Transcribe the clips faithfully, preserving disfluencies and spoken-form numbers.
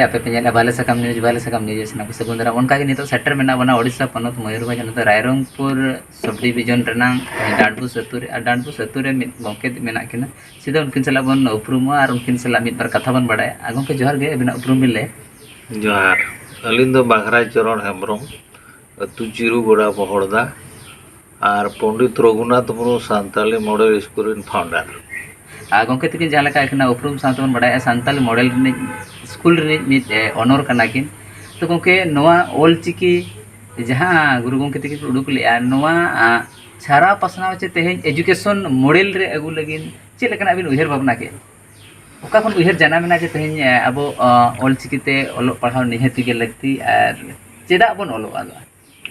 ᱟᱯᱮ ᱯᱮ ᱧᱮᱞᱮᱫᱼᱟ ᱵᱟᱞᱮ ᱥᱟᱠᱟᱢ ᱱᱤᱭᱩᱡᱽ, ᱵᱟᱞᱮ ᱥᱟᱠᱟᱢ ᱱᱤᱭᱩᱡᱽ, ᱥᱟᱱᱟᱢ ᱠᱚ ᱥᱟᱹᱜᱩᱱ ᱫᱟᱨᱟᱢ᱾ ᱚᱱᱠᱟᱜᱮ ᱱᱤᱛᱚᱜ ᱥᱮᱴᱮᱨ ᱢᱮᱱᱟᱜ ᱵᱚᱱᱟ ᱳᱰᱤᱥᱟ ᱯᱚᱱᱚᱛ ᱢᱚᱭᱩᱨᱵᱷᱚᱸᱡᱽ ᱦᱚᱱᱚᱛ ᱨᱟᱭᱨᱚᱝᱯᱩᱨ ᱥᱚᱵᱽ ᱰᱤᱵᱤᱡᱚᱱ ᱨᱮᱱᱟᱝ ᱰᱟᱸᱰᱵᱩᱥ ᱟᱹᱛᱩ ᱨᱮ᱾ ᱟᱨ ᱰᱟᱸᱰᱵᱩᱥ ᱟᱹᱛᱩ ᱨᱮ ᱢᱤᱫ ᱜᱚᱢᱠᱮ ᱢᱮᱱᱟᱜ ᱠᱤᱱᱟ, ᱥᱤᱫᱷᱟᱹ ᱩᱱᱠᱤᱱ ᱥᱟᱞᱟᱜ ᱵᱚᱱ ᱩᱯᱨᱩᱢᱚᱜᱼᱟ ᱟᱨ ᱩᱱᱠᱤᱱ ᱥᱟᱞᱟᱜ ᱢᱤᱫ ᱵᱟᱨ ᱠᱟᱛᱷᱟ ᱵᱚᱱ ᱵᱟᱲᱟᱭᱟ᱾ ᱟᱨ ᱜᱚᱢᱠᱮ, ᱡᱚᱦᱟᱨ ᱜᱮ, ᱟᱹᱵᱤᱱᱟᱜ ᱩᱯᱨᱩᱢ ᱵᱤᱱ ᱞᱟᱹᱭᱟ? ᱡᱚᱦᱟᱨ, ᱟᱹᱞᱤᱧ ᱫᱚ ᱵᱟᱜᱷᱨᱟᱭ ᱪᱚᱨᱚᱬ ᱦᱮᱢᱵᱨᱚᱢ, ᱟᱹᱛᱩ ᱪᱤᱨᱩᱜᱚᱲᱟ ᱵᱚᱦᱚᱲᱫᱟ, ᱟᱨ ᱯᱚᱱᱰᱤᱛ ᱨᱚᱜᱷᱩᱱᱟᱛᱷ ᱢᱩᱨᱢᱩ ᱥᱟᱱᱛᱟᱞᱤ ᱢᱚᱰᱮᱞ ᱥᱠᱩᱞ ᱨᱮᱱ ᱯᱷᱟᱣᱩᱱᱰᱟᱨ᱾ ᱟᱨ ᱜᱚᱢᱠᱮ ᱛᱟᱹᱠᱤᱱ ᱡᱟᱦᱟᱸ ᱞᱮᱠᱟ ᱟᱹᱠᱤᱱᱟᱜ ᱩᱯᱨᱩᱢ ᱥᱟᱶ ᱛᱮᱵᱚᱱ ᱵᱟᱲᱟᱭᱟ, ᱥᱟᱱᱛᱟᱞᱤ ᱢᱚᱰᱮᱞ ᱨᱤᱱᱤᱡ ᱥᱠᱩᱞ ᱨᱤᱱᱤᱡ ᱢᱤᱫ ᱮ, ᱚᱱᱚᱨ ᱠᱟᱱᱟ ᱠᱤᱱ᱾ ᱛᱚ ᱜᱚᱢᱠᱮ, ᱱᱚᱣᱟ ᱚᱞ ᱪᱤᱠᱤ ᱡᱟᱦᱟᱸ ᱜᱩᱨᱩ ᱜᱚᱢᱠᱮ ᱛᱟᱹᱠᱤᱱ ᱠᱚ ᱩᱰᱩᱠ ᱞᱮᱫᱼᱟ, ᱱᱚᱣᱟ ᱟ, ᱪᱷᱟᱨᱟᱣ ᱯᱟᱥᱱᱟᱣ ᱪᱮ ᱛᱮᱦᱮᱧ ᱮᱡᱩᱠᱮᱥᱚᱱ ᱢᱚᱰᱮᱞ ᱨᱮ ᱟᱹᱜᱩ ᱞᱟᱹᱜᱤᱫ ᱪᱮᱫ ᱞᱮᱠᱟᱱᱟᱜ ᱵᱤᱱ ᱩᱭᱦᱟᱹᱨ ᱵᱷᱟᱵᱽᱱᱟ ᱠᱮᱫᱼᱟ? ᱚᱠᱟ ᱠᱷᱚᱱ ᱩᱭᱦᱟᱹᱨ ᱡᱟᱱᱟᱢ ᱮᱱᱟ ᱡᱮ ᱛᱮᱦᱮᱧ ᱟ, ᱟᱵᱚ ᱟ, ᱚᱞ ᱪᱤᱠᱤ ᱛᱮ ᱚᱞᱚᱜ ᱯᱟᱲᱦᱟᱣ ᱱᱤᱦᱟᱹᱛᱤ ᱜᱮ ᱞᱟᱹᱠᱛᱤ, ᱟᱨ ᱪᱮᱫᱟᱜ ᱵᱚᱱ ᱚᱞᱚᱜᱼᱟ?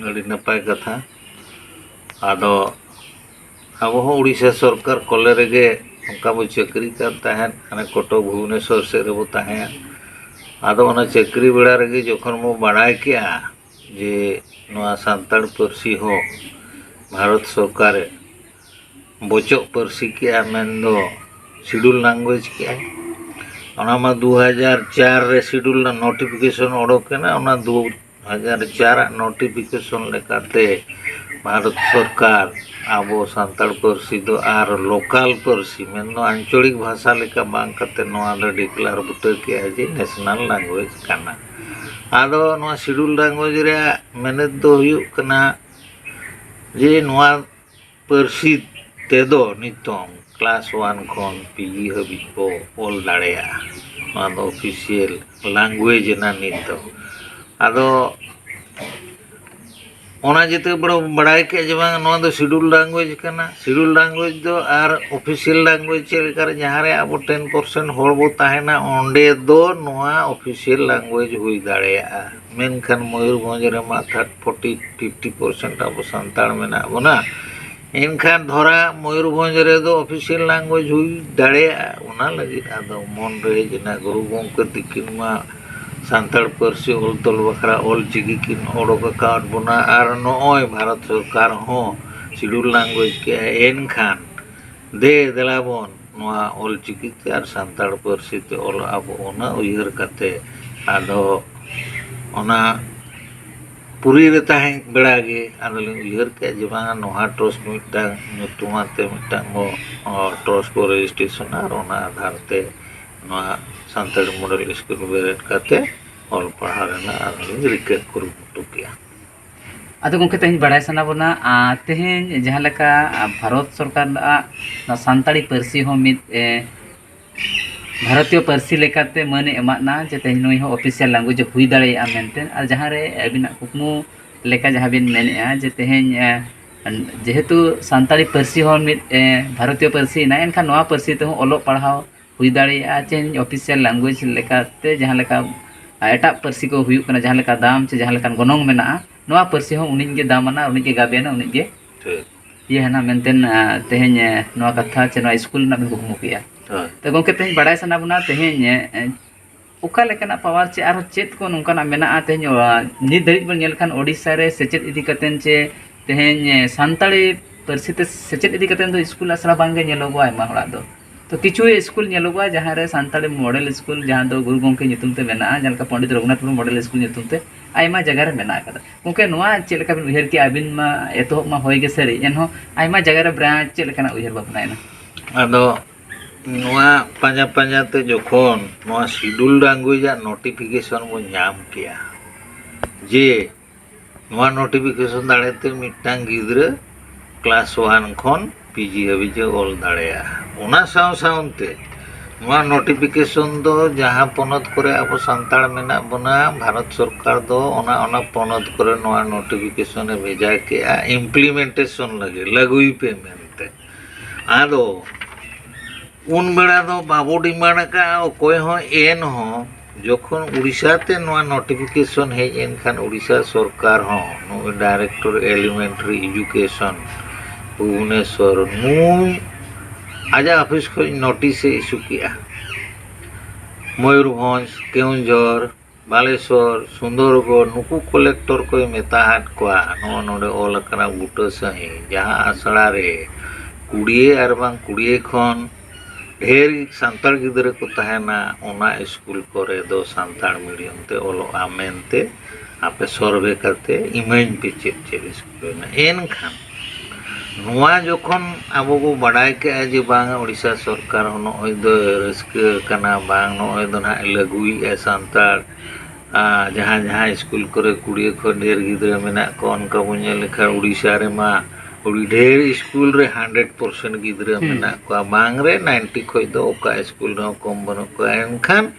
ᱟᱹᱰᱤ ᱱᱟᱯᱟᱭ ᱠᱟᱛᱷᱟ᱾ ᱟᱫᱚ ᱟᱵᱚ ᱦᱚᱸ ᱩᱲᱤᱥᱥᱟ ᱥᱚᱨᱠᱟᱨ ᱠᱚᱞᱮ ᱨᱮᱜᱮ ᱚᱱᱠᱟ ᱵᱚ ᱪᱟᱹᱠᱨᱤ ᱠᱟᱱ ᱛᱟᱦᱮᱸᱫ, ᱦᱟᱱᱮ ᱠᱚᱴᱚᱠ ᱵᱷᱩᱵᱽᱱᱮᱥᱚᱨ ᱥᱮᱫ ᱨᱮᱵᱚ ᱛᱟᱦᱮᱸᱫ᱾ ᱟᱫᱚ ᱚᱱᱟ ᱪᱟᱹᱠᱨᱤ ᱵᱮᱲᱟ ᱨᱮᱜᱮ ᱡᱚᱠᱷᱚᱱ ᱵᱚ ᱵᱟᱲᱟᱭ ᱠᱮᱜᱼᱟ ᱡᱮ ᱱᱚᱣᱟ ᱥᱟᱱᱛᱟᱲ ᱯᱟᱹᱨᱥᱤ ᱦᱚᱸ ᱵᱷᱟᱨᱚᱛ ᱥᱚᱨᱠᱟᱨᱮ ᱵᱚᱪᱚᱜ ᱯᱟᱹᱨᱥᱤ ᱠᱮᱜᱼᱟ, ᱢᱮᱱᱫᱚ ᱥᱤᱰᱩᱞ ᱞᱮᱝᱜᱩᱭᱮᱡᱽ ᱠᱮᱜᱼᱟᱭ᱾ ᱚᱱᱟ ᱢᱟ ᱫᱩ ᱦᱟᱡᱟᱨ ᱪᱟᱨ ᱨᱮ ᱥᱤᱰᱩᱞ ᱨᱮᱱᱟᱜ ᱱᱳᱴᱤᱯᱷᱤᱠᱮᱥᱚᱱ ᱚᱰᱚᱠ ᱮᱱᱟ, ᱚᱱᱟ ᱫᱩ ᱦᱟᱡᱟᱨ ᱪᱟᱨ ᱟᱜ ᱱᱳᱴᱤᱯᱷᱤᱠᱮᱥᱚᱱ ᱞᱮᱠᱟᱛᱮ ᱵᱷᱟᱨᱚᱛ ᱥᱚᱨᱠᱟᱨ ᱟᱵᱚ ᱥᱟᱱᱛᱟᱲ ᱯᱟᱹᱨᱥᱤ ᱫᱚ ᱟᱨ ᱞᱳᱠᱟᱞ ᱯᱟᱹᱨᱥᱤ, ᱢᱮᱱᱫᱚ ᱟᱧᱪᱚᱲᱤᱠ ᱵᱷᱟᱥᱟ ᱞᱮᱠᱟ ᱵᱟᱝ ᱠᱟᱛᱮ ᱱᱚᱣᱟ ᱫᱚ ᱰᱤᱠᱞᱟᱨ ᱵᱩᱴᱟᱹ ᱠᱮᱜᱼᱟ ᱡᱮ ᱱᱮᱥᱱᱟᱞ ᱞᱮᱝᱜᱩᱭᱮᱡᱽ ᱠᱟᱱᱟ᱾ ᱟᱫᱚ ᱱᱚᱣᱟ ᱥᱤᱰᱩᱞ ᱞᱮᱝᱜᱩᱭᱮᱡᱽ ᱨᱮᱭᱟᱜ ᱢᱮᱱᱮᱛ ᱫᱚ ᱦᱩᱭᱩᱜ ᱠᱟᱱᱟ ᱡᱮ ᱱᱚᱣᱟ ᱯᱟᱹᱨᱥᱤ ᱛᱮᱫᱚ ᱱᱤᱛᱚᱝ ᱠᱞᱟᱥ ᱳᱣᱟᱱ ᱠᱷᱚᱱ ᱯᱤ ᱡᱤ ᱦᱟᱹᱵᱤᱡ ᱠᱚ ᱚᱞ ᱫᱟᱲᱮᱭᱟᱜᱼᱟ᱾ ᱱᱚᱣᱟ ᱫᱚ ᱚᱯᱷᱤᱥᱤᱭᱟᱞ ᱞᱮᱝᱜᱩᱭᱮᱡᱽ ᱮᱱᱟ ᱱᱤᱛ ᱫᱚ᱾ ᱟᱫᱚ ᱚᱱᱟ ᱡᱮᱛᱮ ᱵᱚᱲᱚ ᱵᱟᱲᱟᱭ ᱠᱮᱫ ᱡᱮ ᱵᱟᱝ ᱱᱚᱣᱟ ᱫᱚ ᱥᱤᱰᱩᱞ ᱞᱮᱝᱜᱩᱭᱮᱡᱽ ᱠᱟᱱᱟ, ᱥᱤᱰᱩᱞ ᱞᱮᱝᱜᱩᱭᱮᱡᱽ ᱫᱚ ᱟᱨ ᱚᱯᱷᱤᱥᱤᱭᱟᱞ ᱞᱮᱝᱜᱩᱭᱮᱡᱽ ᱪᱮᱫ ᱞᱮᱠᱟᱨᱮ ᱡᱟᱦᱟᱸ ᱨᱮ ᱟᱵᱚ ᱴᱮᱱ ᱯᱟᱨᱥᱮᱱᱴ ᱦᱚᱲ ᱵᱚ ᱛᱟᱦᱮᱱᱟ, ᱚᱸᱰᱮ ᱫᱚ ᱱᱚᱣᱟ ᱚᱯᱷᱤᱥᱤᱭᱟᱞ ᱞᱮᱝᱜᱩᱭᱮᱡᱽ ᱦᱩᱭ ᱫᱟᱲᱮᱭᱟᱜᱼᱟ᱾ ᱢᱮᱱᱠᱷᱟᱱ ᱢᱚᱭᱩᱨᱵᱷᱚᱸᱡᱽ ᱨᱮᱢᱟ ᱛᱷᱟᱨᱰ ᱯᱷᱳᱨᱴᱤ ᱯᱷᱤᱯᱴᱤ ᱯᱟᱨᱥᱮᱱᱴ ᱟᱵᱚ ᱥᱟᱱᱛᱟᱲ ᱢᱮᱱᱟᱜ ᱵᱚᱱᱟ᱾ ᱮᱱᱠᱷᱟᱱ ᱫᱷᱚᱨᱟ ᱢᱚᱭᱩᱨᱵᱷᱚᱸᱡᱽ ᱨᱮᱫᱚ ᱚᱯᱷᱤᱥᱤᱭᱟᱞ ᱞᱮᱝᱜᱩᱭᱮᱡᱽ ᱦᱩᱭ ᱫᱟᱲᱮᱭᱟᱜᱼᱟ, ᱚᱱᱟ ᱞᱟᱹᱜᱤᱫ ᱟᱫᱚ ᱢᱚᱱ ᱨᱮ ᱦᱮᱡ ᱮᱱᱟ, ᱜᱩᱨᱩ ᱜᱚᱢᱠᱮ ᱛᱤᱠᱤᱱ ᱢᱟ ᱥᱟᱱᱛᱟᱲ ᱯᱟᱹᱨᱥᱤ ᱚᱞ ᱛᱚᱞ ᱵᱟᱠᱷᱨᱟ ᱚᱞ ᱪᱤᱠᱤ ᱠᱤᱱ ᱚᱰᱚᱠ ᱟᱠᱟᱫ ᱵᱚᱱᱟ, ᱟᱨ ᱱᱚᱜᱼᱚᱭ ᱵᱷᱟᱨᱚᱛ ᱥᱚᱨᱠᱟᱨ ᱦᱚᱸ ᱥᱤᱰᱩᱞ ᱞᱮᱝᱜᱩᱭᱮᱡᱽ ᱠᱮᱜᱼᱟᱭ᱾ ᱮᱱᱠᱷᱟᱱ ᱫᱮ ᱫᱮᱞᱟ ᱵᱚᱱ ᱱᱚᱣᱟ ᱚᱞ ᱪᱤᱠᱤ ᱛᱮ ᱟᱨ ᱥᱟᱱᱛᱟᱲ ᱯᱟᱹᱨᱥᱤ ᱛᱮ ᱚᱞᱚᱜ ᱟᱵᱚ, ᱚᱱᱟ ᱩᱭᱦᱟᱹᱨ ᱠᱟᱛᱮ ᱟᱫᱚ ᱚᱱᱟ ᱯᱩᱨᱤ ᱨᱮ ᱛᱟᱦᱮᱸ ᱵᱮᱲᱟ ᱜᱮ ᱟᱫᱚᱞᱤᱧ ᱩᱭᱦᱟᱹᱨ ᱠᱮᱫ ᱡᱮ ᱵᱟᱝᱟ, ᱱᱚᱣᱟ ᱴᱨᱟᱥᱴ ᱢᱤᱫᱴᱟᱝ ᱧᱩᱛᱩᱢ ᱟᱛᱮ ᱢᱤᱫᱴᱟᱝ ᱵᱚ, ᱚ, ᱴᱨᱟᱥᱴ ᱵᱚ ᱨᱮᱡᱤᱥᱴᱨᱮᱥᱚᱱᱟ ᱟᱨ ᱚᱱᱟ ᱟᱫᱷᱟᱨ ᱛᱮ ᱱᱚᱣᱟ ᱥᱟᱱᱛᱟᱲᱤ ᱢᱚᱰᱮᱞ ᱥᱠᱩᱞ ᱵᱮᱨᱮᱫ ᱠᱟᱛᱮ ᱚᱞ ᱯᱟᱲᱦᱟᱣ ᱨᱮᱱᱟᱜ ᱟᱨᱦᱚᱸ ᱞᱤᱧ ᱨᱤᱠᱟᱹ ᱠᱩᱨᱩᱢᱩᱴᱩ ᱠᱮᱜᱼᱟ᱾ ᱟᱫᱚ ᱜᱚᱢᱠᱮ, ᱛᱮᱦᱮᱧ ᱵᱟᱲᱟᱭ ᱥᱟᱱᱟ ᱵᱚᱱᱟ, ᱟᱨ ᱛᱮᱦᱮᱧ ᱡᱟᱦᱟᱸ ᱞᱮᱠᱟ, ᱟᱨ ᱵᱷᱟᱨᱚᱛ ᱥᱚᱨᱠᱟᱨ ᱟᱜ ᱱᱚᱣᱟ ᱥᱟᱱᱛᱟᱲᱤ ᱯᱟᱹᱨᱥᱤ ᱦᱚᱸ ᱢᱤᱫ, ᱮ, ᱵᱷᱟᱨᱚᱛᱤᱭᱚ ᱯᱟᱹᱨᱥᱤ ᱞᱮᱠᱟᱛᱮ ᱢᱟᱹᱱ ᱮ ᱮᱢᱟᱫ ᱱᱟ, ᱡᱮ ᱛᱮᱦᱮᱧ ᱱᱩᱭ ᱦᱚᱸ ᱚᱯᱷᱤᱥᱤᱭᱟᱞ ᱞᱮᱝᱜᱩᱭᱮᱡᱽ ᱦᱩᱭ ᱫᱟᱲᱮᱭᱟᱜᱼᱟ ᱢᱮᱱᱛᱮ, ᱟᱨ ᱡᱟᱦᱟᱸ ᱨᱮ ᱟᱹᱵᱤᱱᱟᱜ ᱠᱩᱠᱢᱩ ᱞᱮᱠᱟ ᱡᱟᱦᱟᱸ ᱵᱤᱱ ᱢᱮᱱᱮᱫᱼᱟ ᱡᱮ ᱛᱮᱦᱮᱧ, ᱮ, ᱡᱮᱦᱮᱛᱩ ᱥᱟᱱᱛᱟᱲᱤ ᱯᱟᱹᱨᱥᱤ ᱦᱚᱸ ᱢᱤᱫ, ᱮ, ᱵᱷᱟᱨᱚᱛᱤᱭᱚ ᱯᱟᱹᱨᱥᱤ ᱮᱱᱟ, ᱮᱱᱠᱷᱟᱱ ᱱᱚᱣᱟ ᱯᱟᱹᱨᱥᱤ ᱛᱮᱦᱚᱸ ᱚᱞᱚᱜ ᱯᱟᱲᱦᱟᱣ ᱦᱩᱭ ᱫᱟᱲᱮᱭᱟᱜᱼᱟ, ᱪᱮ ᱚᱯᱷᱤᱥᱤᱭᱟᱞ ᱞᱮᱝᱜᱩᱭᱮᱡᱽ ᱞᱮᱠᱟᱛᱮ ᱡᱟᱦᱟᱸ ᱞᱮᱠᱟ, ᱟ, ᱮᱴᱟᱜ ᱯᱟᱹᱨᱥᱤ ᱠᱚ ᱦᱩᱭᱩᱜ ᱠᱟᱱᱟ, ᱡᱟᱦᱟᱸ ᱞᱮᱠᱟ ᱫᱟᱢ ᱪᱮ ᱡᱟᱦᱟᱸ ᱞᱮᱠᱟᱱ ᱜᱚᱱᱚᱝ ᱢᱮᱱᱟᱜᱼᱟ, ᱱᱚᱣᱟ ᱯᱟᱹᱨᱥᱤ ᱦᱚᱸ ᱩᱱᱤ ᱜᱮ ᱫᱟᱢ ᱟᱱᱟ, ᱩᱱᱤ ᱜᱮ ᱜᱟᱵᱮᱱᱟ, ᱩᱱᱤ ᱜᱮ ᱴᱷᱤᱠ᱾ ᱤᱭᱟᱹ ᱦᱮᱱᱟᱜ ᱢᱮᱱᱛᱮ, ᱟ, ᱛᱮᱦᱮᱧ, ᱮ, ᱱᱚᱣᱟ ᱠᱟᱛᱷᱟ ᱪᱮ ᱱᱚᱣᱟ ᱥᱠᱩᱞ ᱨᱮᱱᱟᱜ ᱵᱤᱱ ᱠᱩᱠᱢᱩ ᱠᱮᱜᱼᱟ᱾ ᱦᱳᱭ᱾ ᱛᱚ ᱜᱚᱢᱠᱮ, ᱛᱮᱦᱮᱧ ᱵᱟᱲᱟᱭ ᱥᱟᱱᱟ ᱵᱚᱱᱟ, ᱛᱮᱦᱮᱧ, ᱮ, ᱚᱠᱟ ᱞᱮᱠᱟᱱᱟᱜ ᱯᱟᱣᱟᱨ ᱪᱮ ᱟᱨᱦᱚᱸ ᱪᱮᱫ ᱠᱚ ᱱᱚᱝᱠᱟᱱᱟᱜ ᱢᱮᱱᱟᱜᱼᱟ? ᱛᱮᱦᱮᱧ, ᱟ, ᱱᱤᱛ ᱫᱷᱟᱹᱵᱤᱡ ᱵᱚᱱ ᱧᱮᱞ ᱠᱷᱟᱱ ᱳᱰᱤᱥᱟ ᱨᱮ ᱥᱮᱪᱮᱫ ᱤᱫᱤ ᱠᱟᱛᱮᱱ ᱪᱮ ᱛᱮᱦᱮᱧ, ᱮ, ᱥᱟᱱᱛᱟᱲᱤ ᱯᱟᱹᱨᱥᱤ ᱛᱮ ᱥᱮᱪᱮᱫ ᱤᱫᱤ ᱠᱟᱛᱮᱱ ᱫᱚ ᱥᱠᱩᱞ ᱟᱥᱲᱟ ᱵᱟᱝᱜᱮ ᱧᱮᱞᱚᱜᱚᱜᱼᱟ ᱟᱭᱢᱟ ᱦᱚᱲᱟᱜ ᱫᱚ᱾ ᱛᱚ ᱠᱤᱪᱷᱩ ᱥᱠᱩᱞ ᱧᱮᱞᱚᱜᱚᱜᱼᱟ ᱡᱟᱦᱟᱸ ᱨᱮ ᱥᱟᱱᱛᱟᱲᱤ ᱢᱚᱰᱮᱞ ᱥᱠᱩᱞ, ᱡᱟᱦᱟᱸ ᱫᱚ ᱜᱩᱨᱩ ᱜᱚᱢᱠᱮ ᱧᱩᱛᱩᱢ ᱛᱮ ᱢᱮᱱᱟᱜᱼᱟ, ᱡᱟᱦᱟᱸ ᱞᱮᱠᱟ ᱯᱚᱱᱰᱤᱛ ᱨᱚᱜᱷᱩᱱᱟᱛᱷ ᱢᱩᱨᱢᱩ ᱢᱚᱰᱮᱞ ᱥᱠᱩᱞ ᱧᱩᱛᱩᱢ ᱛᱮ ᱟᱭᱢᱟ ᱡᱟᱭᱜᱟ ᱨᱮ ᱢᱮᱱᱟᱜ ᱟᱠᱟᱫᱟ᱾ ᱜᱚᱢᱠᱮ, ᱱᱚᱣᱟ ᱪᱮᱫ ᱞᱮᱠᱟ ᱵᱤᱱ ᱩᱭᱦᱟᱹᱨ ᱠᱮᱜᱼᱟ? ᱟᱹᱵᱤᱱ ᱢᱟ ᱮᱛᱚᱦᱚᱵ ᱢᱟ ᱦᱳᱭ ᱜᱮ ᱥᱟᱹᱨᱤ, ᱮᱱᱦᱚᱸ ᱟᱭᱢᱟ ᱡᱟᱭᱜᱟ ᱨᱮ ᱵᱨᱟᱧᱪ ᱪᱮᱫ ᱞᱮᱠᱟᱱᱟᱜ ᱩᱭᱦᱟᱹᱨ ᱵᱷᱟᱵᱽᱱᱟ ᱮᱱᱟ? ᱟᱫᱚ ᱱᱚᱣᱟ ᱯᱟᱸᱡᱟ ᱯᱟᱸᱡᱟ ᱛᱮ ᱡᱚᱠᱷᱚᱱ ᱱᱚᱣᱟ ᱥᱤᱰᱩᱞ ᱞᱮᱝᱜᱩᱭᱮᱡᱽ ᱟᱜ ᱱᱳᱴᱤᱯᱷᱤᱠᱮᱥᱚᱱ ᱵᱚᱱ ᱧᱟᱢ ᱠᱮᱜᱼᱟ ᱡᱮ ᱱᱚᱣᱟ ᱱᱳᱴᱤᱯᱷᱤᱠᱮᱥᱚᱱ ᱫᱟᱲᱮᱛᱮ ᱢᱤᱫᱴᱟᱝ ᱜᱤᱫᱽᱨᱟᱹ ᱠᱞᱟᱥ ᱳᱣᱟᱱ ᱠᱷᱚᱱ ᱯᱤᱡᱤ ᱦᱟᱹᱵᱤᱡ ᱮ ᱚᱞ ᱫᱟᱲᱮᱭᱟᱜᱼᱟ, ᱚᱱᱟ ᱥᱟᱶ ᱥᱟᱶᱛᱮ ᱱᱚᱣᱟ ᱱᱳᱴᱤᱯᱷᱤᱠᱮᱥᱚᱱ ᱫᱚ ᱡᱟᱦᱟᱸ ᱯᱚᱱᱚᱛ ᱠᱚᱨᱮ ᱟᱵᱚ ᱥᱟᱱᱛᱟᱲ ᱢᱮᱱᱟᱜ ᱵᱚᱱᱟ, ᱵᱷᱟᱨᱚᱛ ᱥᱚᱨᱠᱟᱨ ᱫᱚ ᱚᱱᱟ, ᱚᱱᱟ ᱯᱚᱱᱚᱛ ᱠᱚᱨᱮ ᱱᱚᱣᱟ ᱱᱳᱴᱤᱯᱷᱤᱠᱮᱥᱚᱱ ᱮ ᱵᱷᱮᱡᱟ ᱠᱮᱜᱼᱟ ᱤᱢᱯᱞᱤᱢᱮᱱᱴᱮᱥᱚᱱ ᱞᱟᱹᱜᱤᱫ, ᱞᱟᱹᱜᱩᱭ ᱯᱮ ᱢᱮᱱᱛᱮ᱾ ᱟᱫᱚ ᱩᱱ ᱵᱮᱲᱟ ᱫᱚ ᱵᱟᱵᱚ ᱰᱤᱢᱟᱱᱰ ᱟᱠᱟᱫᱼᱟ ᱚᱠᱚᱭ ᱦᱚᱸ, ᱮᱱᱦᱚᱸ ᱡᱚᱠᱷᱚᱱ ᱩᱲᱤᱥᱥᱟ ᱛᱮ ᱱᱚᱣᱟ ᱱᱳᱴᱤᱯᱷᱤᱠᱮᱥᱚᱱ ᱦᱮᱡ ᱮᱱ ᱠᱷᱟᱱ ᱩᱲᱤᱥᱥᱟ ᱥᱚᱨᱠᱟᱨ ᱦᱚᱸ ᱱᱩᱭ ᱰᱟᱭᱨᱮᱠᱴᱚᱨ ᱮᱞᱤᱢᱮᱱᱴᱟᱨᱤ ᱮᱰᱩᱠᱮᱥᱚᱱ ᱵᱷᱩᱵᱚᱱᱮᱥᱚᱨ ᱱᱩᱭ ᱟᱡᱟᱜ ᱚᱯᱷᱤᱥ ᱠᱷᱚᱱ ᱱᱳᱴᱤᱥ ᱮ ᱤᱥᱩ ᱠᱮᱜᱼᱟ᱾ ᱢᱚᱭᱩᱨᱵᱷᱚᱸᱡᱽ, ᱠᱮᱣᱚᱱᱡᱷᱚᱨ, ᱵᱟᱞᱮᱥᱚᱨ, ᱥᱩᱱᱫᱚᱨᱜᱚᱲ ᱱᱩᱠᱩ ᱠᱚᱞᱮᱠᱴᱚᱨ ᱠᱚᱭ ᱢᱮᱛᱟ ᱟᱫ ᱠᱚᱣᱟ, ᱱᱚᱜᱼᱚ ᱱᱚᱰᱮ ᱚᱞ ᱟᱠᱟᱱᱟ ᱵᱩᱴᱟᱹ ᱥᱟᱹᱦᱤ, ᱡᱟᱦᱟᱸ ᱟᱥᱲᱟ ᱨᱮ ᱠᱩᱲᱤᱭᱟᱹ ᱟᱨ ᱵᱟᱝ ᱠᱩᱲᱤᱭᱟᱹ ᱠᱷᱚᱱ ᱰᱷᱮᱨ ᱥᱟᱱᱛᱟᱲ ᱜᱤᱫᱽᱨᱟᱹ ᱠᱚ ᱛᱟᱦᱮᱱᱟ, ᱚᱱᱟ ᱥᱠᱩᱞ ᱠᱚᱨᱮ ᱫᱚ ᱥᱟᱱᱛᱟᱲ ᱢᱤᱰᱤᱭᱟᱢ ᱛᱮ ᱚᱞᱚᱜᱼᱟ ᱢᱮᱱᱛᱮ ᱟᱯᱮ ᱥᱚᱨᱵᱷᱮ ᱠᱟᱛᱮ ᱤᱢᱟᱹᱧ ᱯᱮ ᱪᱮᱫ ᱪᱮᱫ ᱥᱠᱩᱞ ᱢᱮᱱᱟᱜᱼᱟ᱾ ᱮᱱᱠᱷᱟᱱ ᱱᱚᱣᱟ ᱡᱚᱠᱷᱚᱱ ᱟᱵᱚ ᱵᱚ ᱵᱟᱰᱟᱭ ᱠᱮᱜᱼᱟ ᱡᱮ ᱵᱟᱝ, ᱳᱰᱤᱥᱟ ᱥᱚᱨᱠᱟᱨ ᱦᱚᱸ ᱱᱚᱜᱼᱚᱭ ᱫᱚ ᱨᱟᱹᱥᱠᱟᱹ ᱠᱟᱱᱟ, ᱵᱟᱝ ᱱᱚᱜᱼᱚᱭ ᱫᱚ ᱱᱟᱦᱟᱜ ᱞᱟᱹᱜᱩᱭᱮᱜᱼᱟ ᱥᱟᱱᱛᱟᱲ, ᱟᱨ ᱡᱟᱦᱟᱸ ᱡᱟᱦᱟᱸ ᱥᱠᱩᱞ ᱠᱚᱨᱮ ᱠᱩᱲᱤ ᱠᱷᱚᱱ ᱰᱷᱮᱨ ᱜᱤᱫᱽᱨᱟᱹ ᱢᱮᱱᱟᱜ ᱠᱚᱣᱟ, ᱚᱱᱠᱟ ᱵᱚᱱ ᱧᱮᱞ ᱞᱮᱠᱷᱟᱱ ᱳᱰᱤᱥᱟ ᱨᱮᱢᱟ ᱟᱹᱰᱤ ᱰᱷᱮᱨ ᱥᱠᱩᱞ ᱨᱮ ᱦᱟᱱᱰᱨᱮᱰ ᱯᱟᱨᱥᱮᱱᱴ ᱜᱤᱫᱽᱨᱟᱹ ᱦᱩᱸ᱾ ᱢᱮᱱᱟᱜ ᱠᱚᱣᱟ, ᱵᱟᱝ ᱨᱮ ᱱᱟᱭᱤᱱᱴᱤ ᱠᱷᱚᱱ ᱫᱚ ᱚᱠᱟ ᱥᱠᱩᱞ ᱨᱮᱦᱚᱸ ᱠᱚᱢ ᱵᱟᱹᱱᱩᱜ ᱠᱚᱣᱟ᱾ ᱮᱱᱠᱷᱟᱱ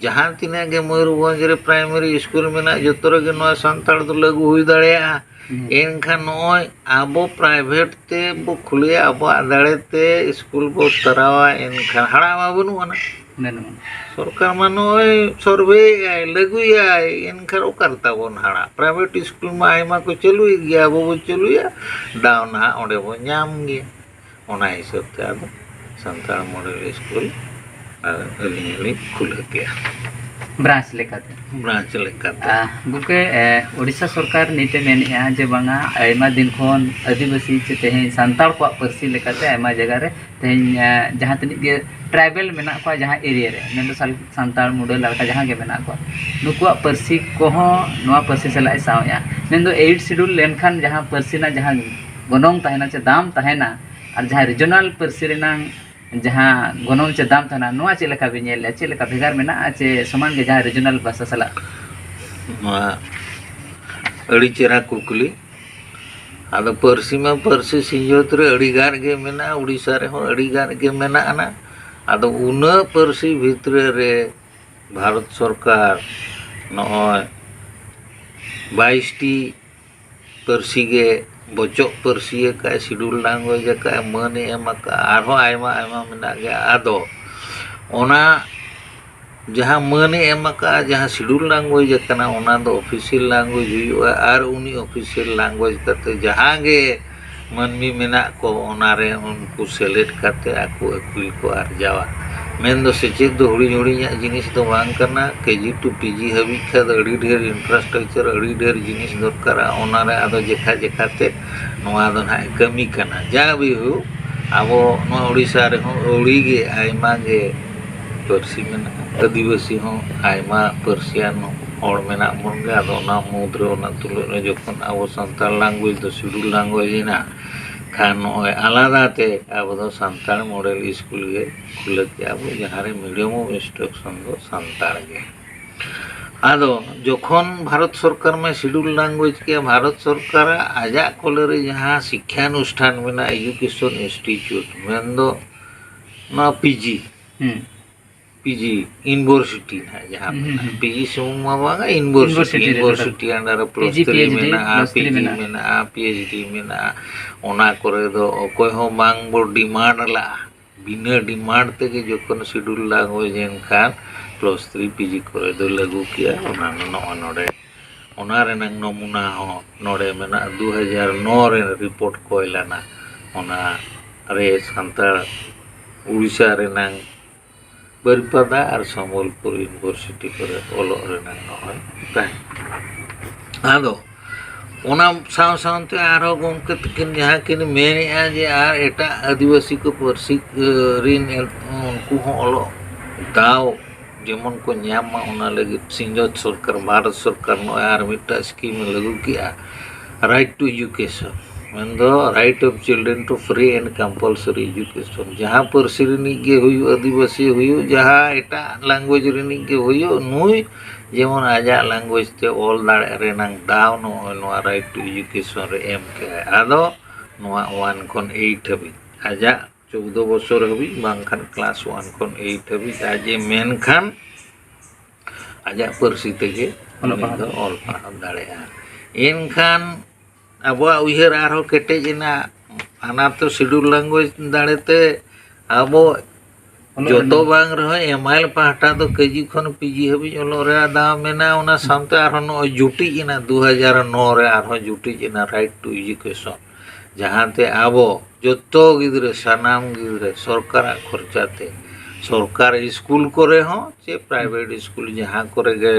ᱡᱟᱦᱟᱸ ᱛᱤᱱᱟᱹᱜ ᱜᱮ ᱢᱚᱭᱩᱨᱵᱷᱚᱸᱡᱽ ᱨᱮ ᱯᱨᱟᱭᱢᱟᱨᱤ ᱥᱠᱩᱞ ᱢᱮᱱᱟᱜ, ᱡᱚᱛᱚ ᱨᱮᱜᱮ ᱱᱚᱣᱟ ᱥᱟᱱᱛᱟᱲ ᱫᱚ ᱞᱟᱹᱜᱩ ᱦᱩᱭ ᱫᱟᱲᱮᱭᱟᱜᱼᱟ᱾ ᱦᱩᱸ᱾ ᱮᱱᱠᱷᱟᱱ ᱱᱚᱜᱼᱚᱭ ᱟᱵᱚ ᱯᱨᱟᱭᱵᱷᱮᱴ ᱛᱮ ᱵᱚ ᱠᱷᱩᱞᱟᱹᱭᱟ, ᱟᱵᱚᱣᱟᱜ ᱫᱟᱲᱮ ᱛᱮ ᱥᱠᱩᱞ ᱵᱚ ᱛᱟᱨᱟᱣᱟ, ᱮᱱᱠᱷᱟᱱ ᱦᱟᱲᱟᱜ ᱢᱟ ᱵᱟᱹᱱᱩᱜ ᱟᱱᱟ᱾ ᱵᱟᱹᱱᱩᱜ ᱟᱱᱟ᱾ ᱥᱚᱨᱠᱟᱨ ᱢᱟ ᱱᱚᱜᱼᱚᱭ ᱥᱚᱨᱵᱷᱮᱭᱮᱫᱼᱟᱭ, ᱞᱟᱹᱜᱩᱭᱟᱭ, ᱮᱱᱠᱷᱟᱱ ᱚᱠᱟ ᱨᱮ ᱛᱟᱵᱚᱱ ᱦᱟᱲᱟᱜ? ᱯᱨᱟᱭᱵᱷᱮᱴ ᱥᱠᱩᱞ ᱢᱟ ᱟᱭᱢᱟ ᱠᱚ ᱪᱟᱹᱞᱩᱭᱮᱫ ᱜᱮᱭᱟ, ᱟᱵᱚ ᱵᱚ ᱪᱟᱹᱞᱩᱭᱟ, ᱫᱟᱣ ᱱᱟᱦᱟᱜ ᱚᱸᱰᱮ ᱵᱚ ᱧᱟᱢ ᱜᱮᱭᱟ᱾ ᱚᱱᱟ ᱦᱤᱥᱟᱹᱵ ᱛᱮ ᱟᱫᱚ ᱥᱟᱱᱛᱟᱲ ᱢᱚᱰᱮᱞ ᱥᱠᱩᱞ ᱟᱨ ᱟᱹᱞᱤᱧ ᱦᱚᱸᱞᱤᱧ ᱠᱷᱩᱞᱟᱹᱣ ᱠᱮᱜᱼᱟ᱾ ᱵᱨᱟᱧᱪ ᱞᱮᱠᱟᱛᱮ᱾ ᱵᱨᱟᱧᱪ ᱞᱮᱠᱟᱛᱮ᱾ ᱟᱦ, ᱜᱚᱢᱠᱮ, ᱮ, ᱳᱰᱤᱥᱟ ᱥᱚᱨᱠᱟᱨ ᱱᱤᱛᱮ ᱢᱮᱱᱮᱫᱼᱟ ᱡᱮ ᱵᱟᱝᱟ, ᱟᱭᱢᱟ ᱫᱤᱱ ᱠᱷᱚᱱ ᱟᱹᱫᱤᱵᱟᱹᱥᱤ ᱪᱮ ᱛᱮᱦᱮᱧ ᱥᱟᱱᱛᱟᱲ ᱠᱚᱣᱟᱜ ᱯᱟᱹᱨᱥᱤ ᱞᱮᱠᱟᱛᱮ ᱟᱭᱢᱟ ᱡᱟᱭᱜᱟ ᱨᱮ ᱛᱮᱦᱮᱧ, ᱮ, ᱡᱟᱦᱟᱸ ᱛᱤᱱᱟᱹᱜ ᱜᱮ ᱴᱨᱟᱭᱵᱮᱞ ᱢᱮᱱᱟᱜ ᱠᱚᱣᱟ ᱡᱟᱦᱟᱸ ᱮᱨᱤᱭᱟ ᱨᱮ, ᱢᱮᱱᱫᱚ ᱥᱟᱞ-, ᱥᱟᱱᱛᱟᱲ, ᱢᱩᱰᱟᱹ, ᱞᱟᱲᱠᱟ ᱡᱟᱦᱟᱸ ᱜᱮ ᱢᱮᱱᱟᱜ ᱠᱚᱣᱟ, ᱱᱩᱠᱩᱣᱟᱜ ᱯᱟᱹᱨᱥᱤ ᱠᱚᱦᱚᱸ ᱱᱚᱣᱟ ᱯᱟᱹᱨᱥᱤ ᱥᱟᱞᱟᱜ ᱮ ᱥᱟᱶᱮᱜᱼᱟ᱾ ᱢᱮᱱᱫᱚ ᱮᱭᱤᱴ ᱥᱤᱰᱩᱞ ᱞᱮᱱᱠᱷᱟᱱ ᱡᱟᱦᱟᱸ ᱯᱟᱹᱨᱥᱤ ᱨᱮᱱᱟᱜ ᱡᱟᱦᱟᱸ ᱜᱚᱱᱚᱝ ᱛᱟᱦᱮᱱᱟ ᱪᱮ ᱫᱟᱢ ᱛᱟᱦᱮᱱᱟ, ᱟᱨ ᱡᱟᱦᱟᱸ ᱨᱤᱡᱚᱱᱟᱞ ᱯᱟᱹᱨᱥᱤ ᱨᱮᱱᱟᱝ ᱡᱟᱦᱟᱸ ᱜᱚᱱᱚᱝ ᱪᱮ ᱫᱟᱢ ᱛᱟᱦᱮᱱᱟ, ᱱᱚᱣᱟ ᱪᱮᱫ ᱞᱮᱠᱟ ᱵᱤᱱ ᱧᱮᱞᱮᱫᱼᱟ? ᱪᱮᱫ ᱞᱮᱠᱟ ᱵᱷᱮᱜᱟᱨ ᱢᱮᱱᱟᱜᱼᱟ ᱪᱮ ᱥᱚᱢᱟᱱ ᱜᱮ ᱡᱟᱦᱟᱸ ᱨᱤᱡᱚᱱᱟᱞ ᱵᱷᱟᱥᱟ ᱥᱟᱞᱟᱜ? ᱱᱚᱣᱟ ᱟᱹᱰᱤ ᱪᱮᱦᱨᱟ ᱠᱩᱠᱞᱤ᱾ ᱟᱫᱚ ᱯᱟᱹᱨᱥᱤ ᱢᱟ ᱯᱟᱹᱨᱥᱤ ᱥᱤᱧᱚᱛ ᱨᱮ ᱟᱹᱰᱤ ᱜᱟᱱ ᱜᱮ ᱢᱮᱱᱟᱜᱼᱟ, ᱩᱲᱤᱥᱥᱟ ᱨᱮᱦᱚᱸ ᱟᱹᱰᱤ ᱜᱟᱱ ᱜᱮ ᱢᱮᱱᱟᱜ ᱟᱱᱟ᱾ ᱟᱫᱚ ᱩᱱᱟᱹᱜ ᱯᱟᱹᱨᱥᱤ ᱵᱷᱤᱛᱨᱤ ᱨᱮ ᱵᱷᱟᱨᱚᱛ ᱥᱚᱨᱠᱟᱨ ᱱᱚᱜᱼᱚᱭ ᱵᱟᱭᱤᱥ ᱴᱤ ᱯᱟᱹᱨᱥᱤ ᱜᱮ ᱵᱚᱪᱚᱜ ᱯᱟᱹᱨᱥᱤ ᱟᱠᱟᱫᱼᱟᱭ, ᱥᱤᱰᱩᱞ ᱞᱟᱝᱜᱩᱭᱮᱡᱽ ᱟᱠᱟᱫᱼᱟᱭ, ᱢᱟᱹᱱ ᱮ ᱮᱢ ᱟᱠᱟᱫᱼᱟ, ᱟᱨᱦᱚᱸ ᱟᱭᱢᱟ ᱟᱭᱢᱟ ᱢᱮᱱᱟᱜ ᱜᱮᱭᱟ᱾ ᱟᱫᱚ ᱚᱱᱟ ᱡᱟᱦᱟᱸ ᱢᱟᱹᱱ ᱮ ᱮᱢ ᱟᱠᱟᱫᱼᱟ, ᱡᱟᱦᱟᱸ ᱥᱤᱰᱩᱞ ᱞᱟᱝᱜᱩᱭᱮᱡᱽ ᱟᱠᱟᱱᱟ, ᱚᱱᱟ ᱫᱚ ᱚᱯᱷᱤᱥᱤᱭᱟᱞ ᱞᱟᱝᱜᱩᱭᱮᱡᱽ ᱦᱩᱭᱩᱜᱼᱟ᱾ ᱟᱨ ᱩᱱᱤ ᱚᱯᱷᱤᱥᱤᱭᱟᱞ ᱞᱟᱝᱜᱩᱭᱮᱡᱽ ᱠᱟᱛᱮ ᱡᱟᱦᱟᱸ ᱜᱮ ᱢᱟᱹᱱᱢᱤ ᱢᱮᱱᱟᱜ ᱠᱚ, ᱚᱱᱟᱨᱮ ᱩᱱᱠᱩ ᱥᱮᱞᱮᱫ ᱠᱟᱛᱮ ᱟᱠᱚ ᱟᱹᱠᱤᱞ ᱠᱚ ᱟᱨᱡᱟᱣᱟ᱾ ᱢᱮᱱᱫᱚ ᱥᱮᱪᱮᱫ ᱫᱚ ᱦᱩᱰᱤᱧ ᱦᱩᱰᱤᱧᱟᱜ ᱡᱤᱱᱤᱥ ᱫᱚ ᱵᱟᱝ ᱠᱟᱱᱟ᱾ ᱠᱮ ᱡᱤ ᱴᱩ ᱯᱤ ᱡᱤ ᱦᱟᱹᱵᱤᱡ ᱠᱷᱟᱱ ᱫᱚ ᱟᱹᱰᱤ ᱰᱷᱮᱨ ᱤᱱᱯᱷᱨᱟᱥᱴᱨᱟᱠᱪᱟᱨ, ᱟᱹᱰᱤ ᱰᱷᱮᱨ ᱡᱤᱱᱤᱥ ᱫᱚᱨᱠᱟᱨᱟ᱾ ᱚᱱᱟᱨᱮ ᱟᱫᱚ ᱡᱮᱠᱷᱟ ᱡᱮᱠᱷᱟ ᱛᱮ ᱱᱚᱣᱟ ᱫᱚ ᱱᱟᱦᱟᱜ ᱮ ᱠᱟᱹᱢᱤ ᱠᱟᱱᱟ᱾ ᱡᱟ ᱜᱮ ᱦᱩᱭᱩᱜ, ᱟᱵᱚ ᱱᱚᱣᱟ ᱳᱰᱤᱥᱟ ᱨᱮᱦᱚᱸ ᱟᱹᱣᱲᱤ ᱜᱮ ᱟᱭᱢᱟ ᱜᱮ ᱯᱟᱹᱨᱥᱤ ᱢᱮᱱᱟᱜᱼᱟ᱾ ᱟᱹᱫᱤᱵᱟᱹᱥᱤ ᱦᱚᱸ ᱟᱭᱢᱟ ᱯᱟᱹᱨᱥᱤᱭᱟᱱ ᱦᱚᱲ ᱢᱮᱱᱟᱜ ᱵᱚᱱ ᱜᱮᱭᱟ᱾ ᱟᱫᱚ ᱚᱱᱟ ᱢᱩᱫᱽᱨᱮ, ᱚᱱᱟ ᱛᱩᱞᱩᱡ ᱨᱮ ᱡᱚᱠᱷᱚᱱ ᱟᱵᱚ ᱥᱟᱱᱛᱟᱲ language ᱫᱚ schedule language ᱮᱱᱟ, ᱠᱷᱟᱱ ᱱᱚᱜᱼᱚᱭ ᱟᱞᱟᱫᱟ ᱛᱮ ᱟᱵᱚ ᱫᱚ ᱥᱟᱱᱛᱟᱲ model school ᱜᱮ ᱠᱷᱩᱞᱟᱹ ᱠᱮᱜᱼᱟ ᱵᱚ, ᱡᱟᱦᱟᱸ ᱨᱮ medium of instruction ᱫᱚ ᱥᱟᱱᱛᱟᱲ ᱜᱮ᱾ ᱟᱫᱚ ᱡᱚᱠᱷᱚᱱ ᱵᱷᱟᱨᱚᱛ ᱥᱚᱨᱠᱟᱨ ᱢᱟᱭ schedule language ᱠᱮᱜᱼᱟ, ᱵᱷᱟᱨᱚᱛ ᱥᱚᱨᱠᱟᱨᱟᱜ ᱟᱡᱟᱜ ᱠᱚᱞᱮ ᱨᱮ ᱡᱟᱦᱟᱸ ᱥᱤᱠᱠᱷᱟᱱᱩᱥᱴᱷᱟᱱ ᱢᱮᱱᱟᱜᱼᱟ, education institute, ᱢᱮᱱᱫᱚ ᱱᱚᱣᱟ PG, ᱦᱩᱸ PG university ᱱᱟᱦᱟᱜ ᱡᱟᱦᱟᱸ ᱦᱩᱸ, ᱢᱮᱱᱟᱜᱼᱟ, ᱦᱩᱸ᱾ PG ᱥᱩᱢᱩᱝ ᱢᱟ ᱵᱟᱝᱟ, university, University ᱨᱮ university under ᱨᱮ plus PG, three PhD, ᱢᱮᱱᱟᱜᱼᱟ, plus three PG ᱢᱮᱱᱟᱜᱼᱟ᱾ ᱢᱮᱱᱟᱜᱼᱟ, PhD ᱢᱮᱱᱟᱜᱼᱟ᱾ ᱚᱱᱟ ᱠᱚᱨᱮ ᱫᱚ ᱚᱠᱚᱭ ᱦᱚᱸ ᱵᱟᱝ ᱵᱚ demand ᱞᱟᱜᱼᱟ᱾ ᱵᱤᱱᱟᱹ demand ᱛᱮᱜᱮ ᱡᱚᱠᱷᱚᱱ schedule language ᱮᱱ ᱠᱷᱟᱱ plus three PG ᱠᱚᱨᱮ ᱫᱚ ᱞᱟᱹᱜᱩ ᱠᱮᱜᱼᱟ᱾ ᱚᱱᱟ ᱱᱚᱜᱼᱚᱭ ᱱᱚᱰᱮ ᱚᱱᱟ ᱨᱮᱱᱟᱝ ᱱᱚᱢᱩᱱᱟ ᱦᱚᱸ ᱱᱚᱰᱮ ᱢᱮᱱᱟᱜᱼᱟ᱾ ᱫᱩ ᱦᱟᱡᱟᱨ ᱱᱚ ᱨᱮ report ᱠᱚᱭ ᱞᱮᱱᱟ᱾ ᱚᱱᱟ ᱨᱮ ᱥᱟᱱᱛᱟᱲ ᱩᱲᱤᱥᱥᱟ ᱨᱮᱱᱟᱝ ᱵᱟᱹᱨᱤᱯᱟᱫᱟ ᱟᱨ ᱥᱚᱢᱵᱚᱞᱯᱩᱨ university ᱠᱚᱨᱮ ᱚᱞᱚᱜ ᱨᱮᱱᱟᱝ ᱱᱚᱜᱼᱚᱭ ᱛᱟᱦᱮᱸ᱾ ᱟᱫᱚ ᱚᱱᱟ ᱥᱟᱶ ᱥᱟᱶᱛᱮ ᱟᱨᱦᱚᱸ ᱜᱚᱢᱠᱮ ᱛᱟᱹᱠᱤᱱ ᱡᱟᱦᱟᱸ ᱠᱤᱱ ᱢᱮᱱᱮᱜᱼᱟ ᱡᱮ ᱟᱨ ᱮᱴᱟᱜ ᱟᱹᱫᱤᱵᱟᱹᱥᱤ ᱠᱚ ᱯᱟᱹᱨᱥᱤ, ᱮ, ᱨᱤᱱ ᱮᱱ-, ᱩᱱᱠᱩ ᱦᱚᱸ ᱚᱞᱚᱜ ᱫᱟᱣ ᱡᱮᱢᱚᱱ ᱠᱚ ᱧᱟᱢ ᱢᱟ, ᱚᱱᱟ ᱞᱟᱹᱜᱤᱫ ᱥᱤᱧᱚᱛ ᱥᱚᱨᱠᱟᱨ, ᱵᱷᱟᱨᱚᱛ ᱥᱚᱨᱠᱟᱨ ᱱᱚᱜᱼᱚᱭ ᱟᱨ ᱢᱤᱫᱴᱟᱝ scheme ᱮ ᱞᱟᱹᱜᱩ ᱠᱮᱜᱼᱟ, Right to Education, ᱢᱮᱱᱫᱚ Right of Children to Free and Compulsory Education᱾ ᱡᱟᱦᱟᱸ ᱯᱟᱹᱨᱥᱤ ᱨᱤᱱᱤᱡ ᱜᱮ ᱦᱩᱭᱩᱜ, ᱟᱹᱫᱤᱵᱟᱹᱥᱤ ᱦᱩᱭᱩᱜ, ᱡᱟᱦᱟᱸ ᱮᱴᱟᱜ language ᱨᱤᱱᱤᱡ ᱜᱮ ᱦᱩᱭᱩᱜ, ᱱᱩᱭ ᱡᱮᱢᱚᱱ ᱟᱡᱟᱜ language ᱛᱮ ᱚᱞ ᱫᱟᱲᱮᱭᱟᱜ ᱨᱮᱱᱟᱝ ᱫᱟᱣ ᱱᱚᱜᱼᱚᱭ ᱱᱚᱣᱟ Right to Education ᱨᱮ ᱮᱢ ᱠᱮᱜᱼᱟᱭ᱾ ᱟᱫᱚ ᱱᱚᱣᱟ one ᱠᱷᱚᱱ eight ᱦᱟᱹᱵᱤᱡ ᱟᱡᱟᱜ ᱪᱳᱫᱽᱫᱳ ᱵᱚᱪᱷᱚᱨ ᱦᱟᱹᱵᱤᱡ, ᱵᱟᱝᱠᱷᱟᱱ class one ᱠᱷᱚᱱ eight ᱦᱟᱹᱵᱤᱡ ᱟᱡ ᱮ ᱢᱮᱱᱠᱷᱟᱱ ᱟᱡᱟᱜ ᱯᱟᱹᱨᱥᱤ ᱛᱮᱜᱮ ᱚᱞᱚᱜ ᱩᱱᱤ ᱯᱟᱲᱦᱟᱜ᱾ ᱫᱚ ᱚᱞ ᱯᱟᱲᱦᱟᱣ ᱫᱟᱲᱮᱭᱟᱜᱼᱟ᱾ ᱮᱱᱠᱷᱟᱱ ᱟᱵᱚᱣᱟᱜ ᱩᱭᱦᱟᱹᱨ ᱟᱨᱦᱚᱸ ᱠᱮᱴᱮᱡ ᱮᱱᱟ᱾ ᱦᱟᱱᱟ ᱛᱚ schedule language ᱫᱟᱲᱮᱛᱮ ᱟᱵᱚ ᱚᱞᱚᱜ ᱡᱚᱛᱚ ᱨᱮᱱᱟᱜ᱾ ᱵᱟᱝ ᱨᱮᱦᱚᱸ MIL ᱯᱟᱦᱴᱟ ᱫᱚ KG ᱠᱷᱚᱱ PG ᱦᱟᱹᱵᱤᱡ ᱚᱞᱚᱜ ᱨᱮᱭᱟᱜ ᱫᱟᱣ ᱢᱮᱱᱟᱜᱼᱟ᱾ ᱚᱱᱟ ᱥᱟᱶᱛᱮ ᱟᱨᱦᱚᱸ ᱱᱚᱜᱼᱚᱭ ᱡᱩᱴᱤᱡ ᱮᱱᱟ, ᱫᱩ ᱦᱟᱡᱟᱨ ᱱᱚ ᱨᱮ ᱟᱨᱦᱚᱸ ᱡᱩᱴᱤᱡ ᱮᱱᱟ Right to Education, ᱡᱟᱦᱟᱸᱛᱮ ᱟᱵᱚ ᱡᱚᱛᱚ ᱜᱤᱫᱽᱨᱟᱹ, ᱥᱟᱱᱟᱢ ᱜᱤᱫᱽᱨᱟᱹ ᱥᱚᱨᱠᱟᱨᱟᱜ ᱠᱷᱚᱨᱪᱟ ᱛᱮ ᱥᱚᱨᱠᱟᱨ ᱥᱠᱩᱞ ᱠᱚᱨᱮ ᱦᱚᱸ ᱪᱮ private ᱥᱠᱩᱞ ᱡᱟᱦᱟᱸ ᱠᱚᱨᱮ ᱜᱮ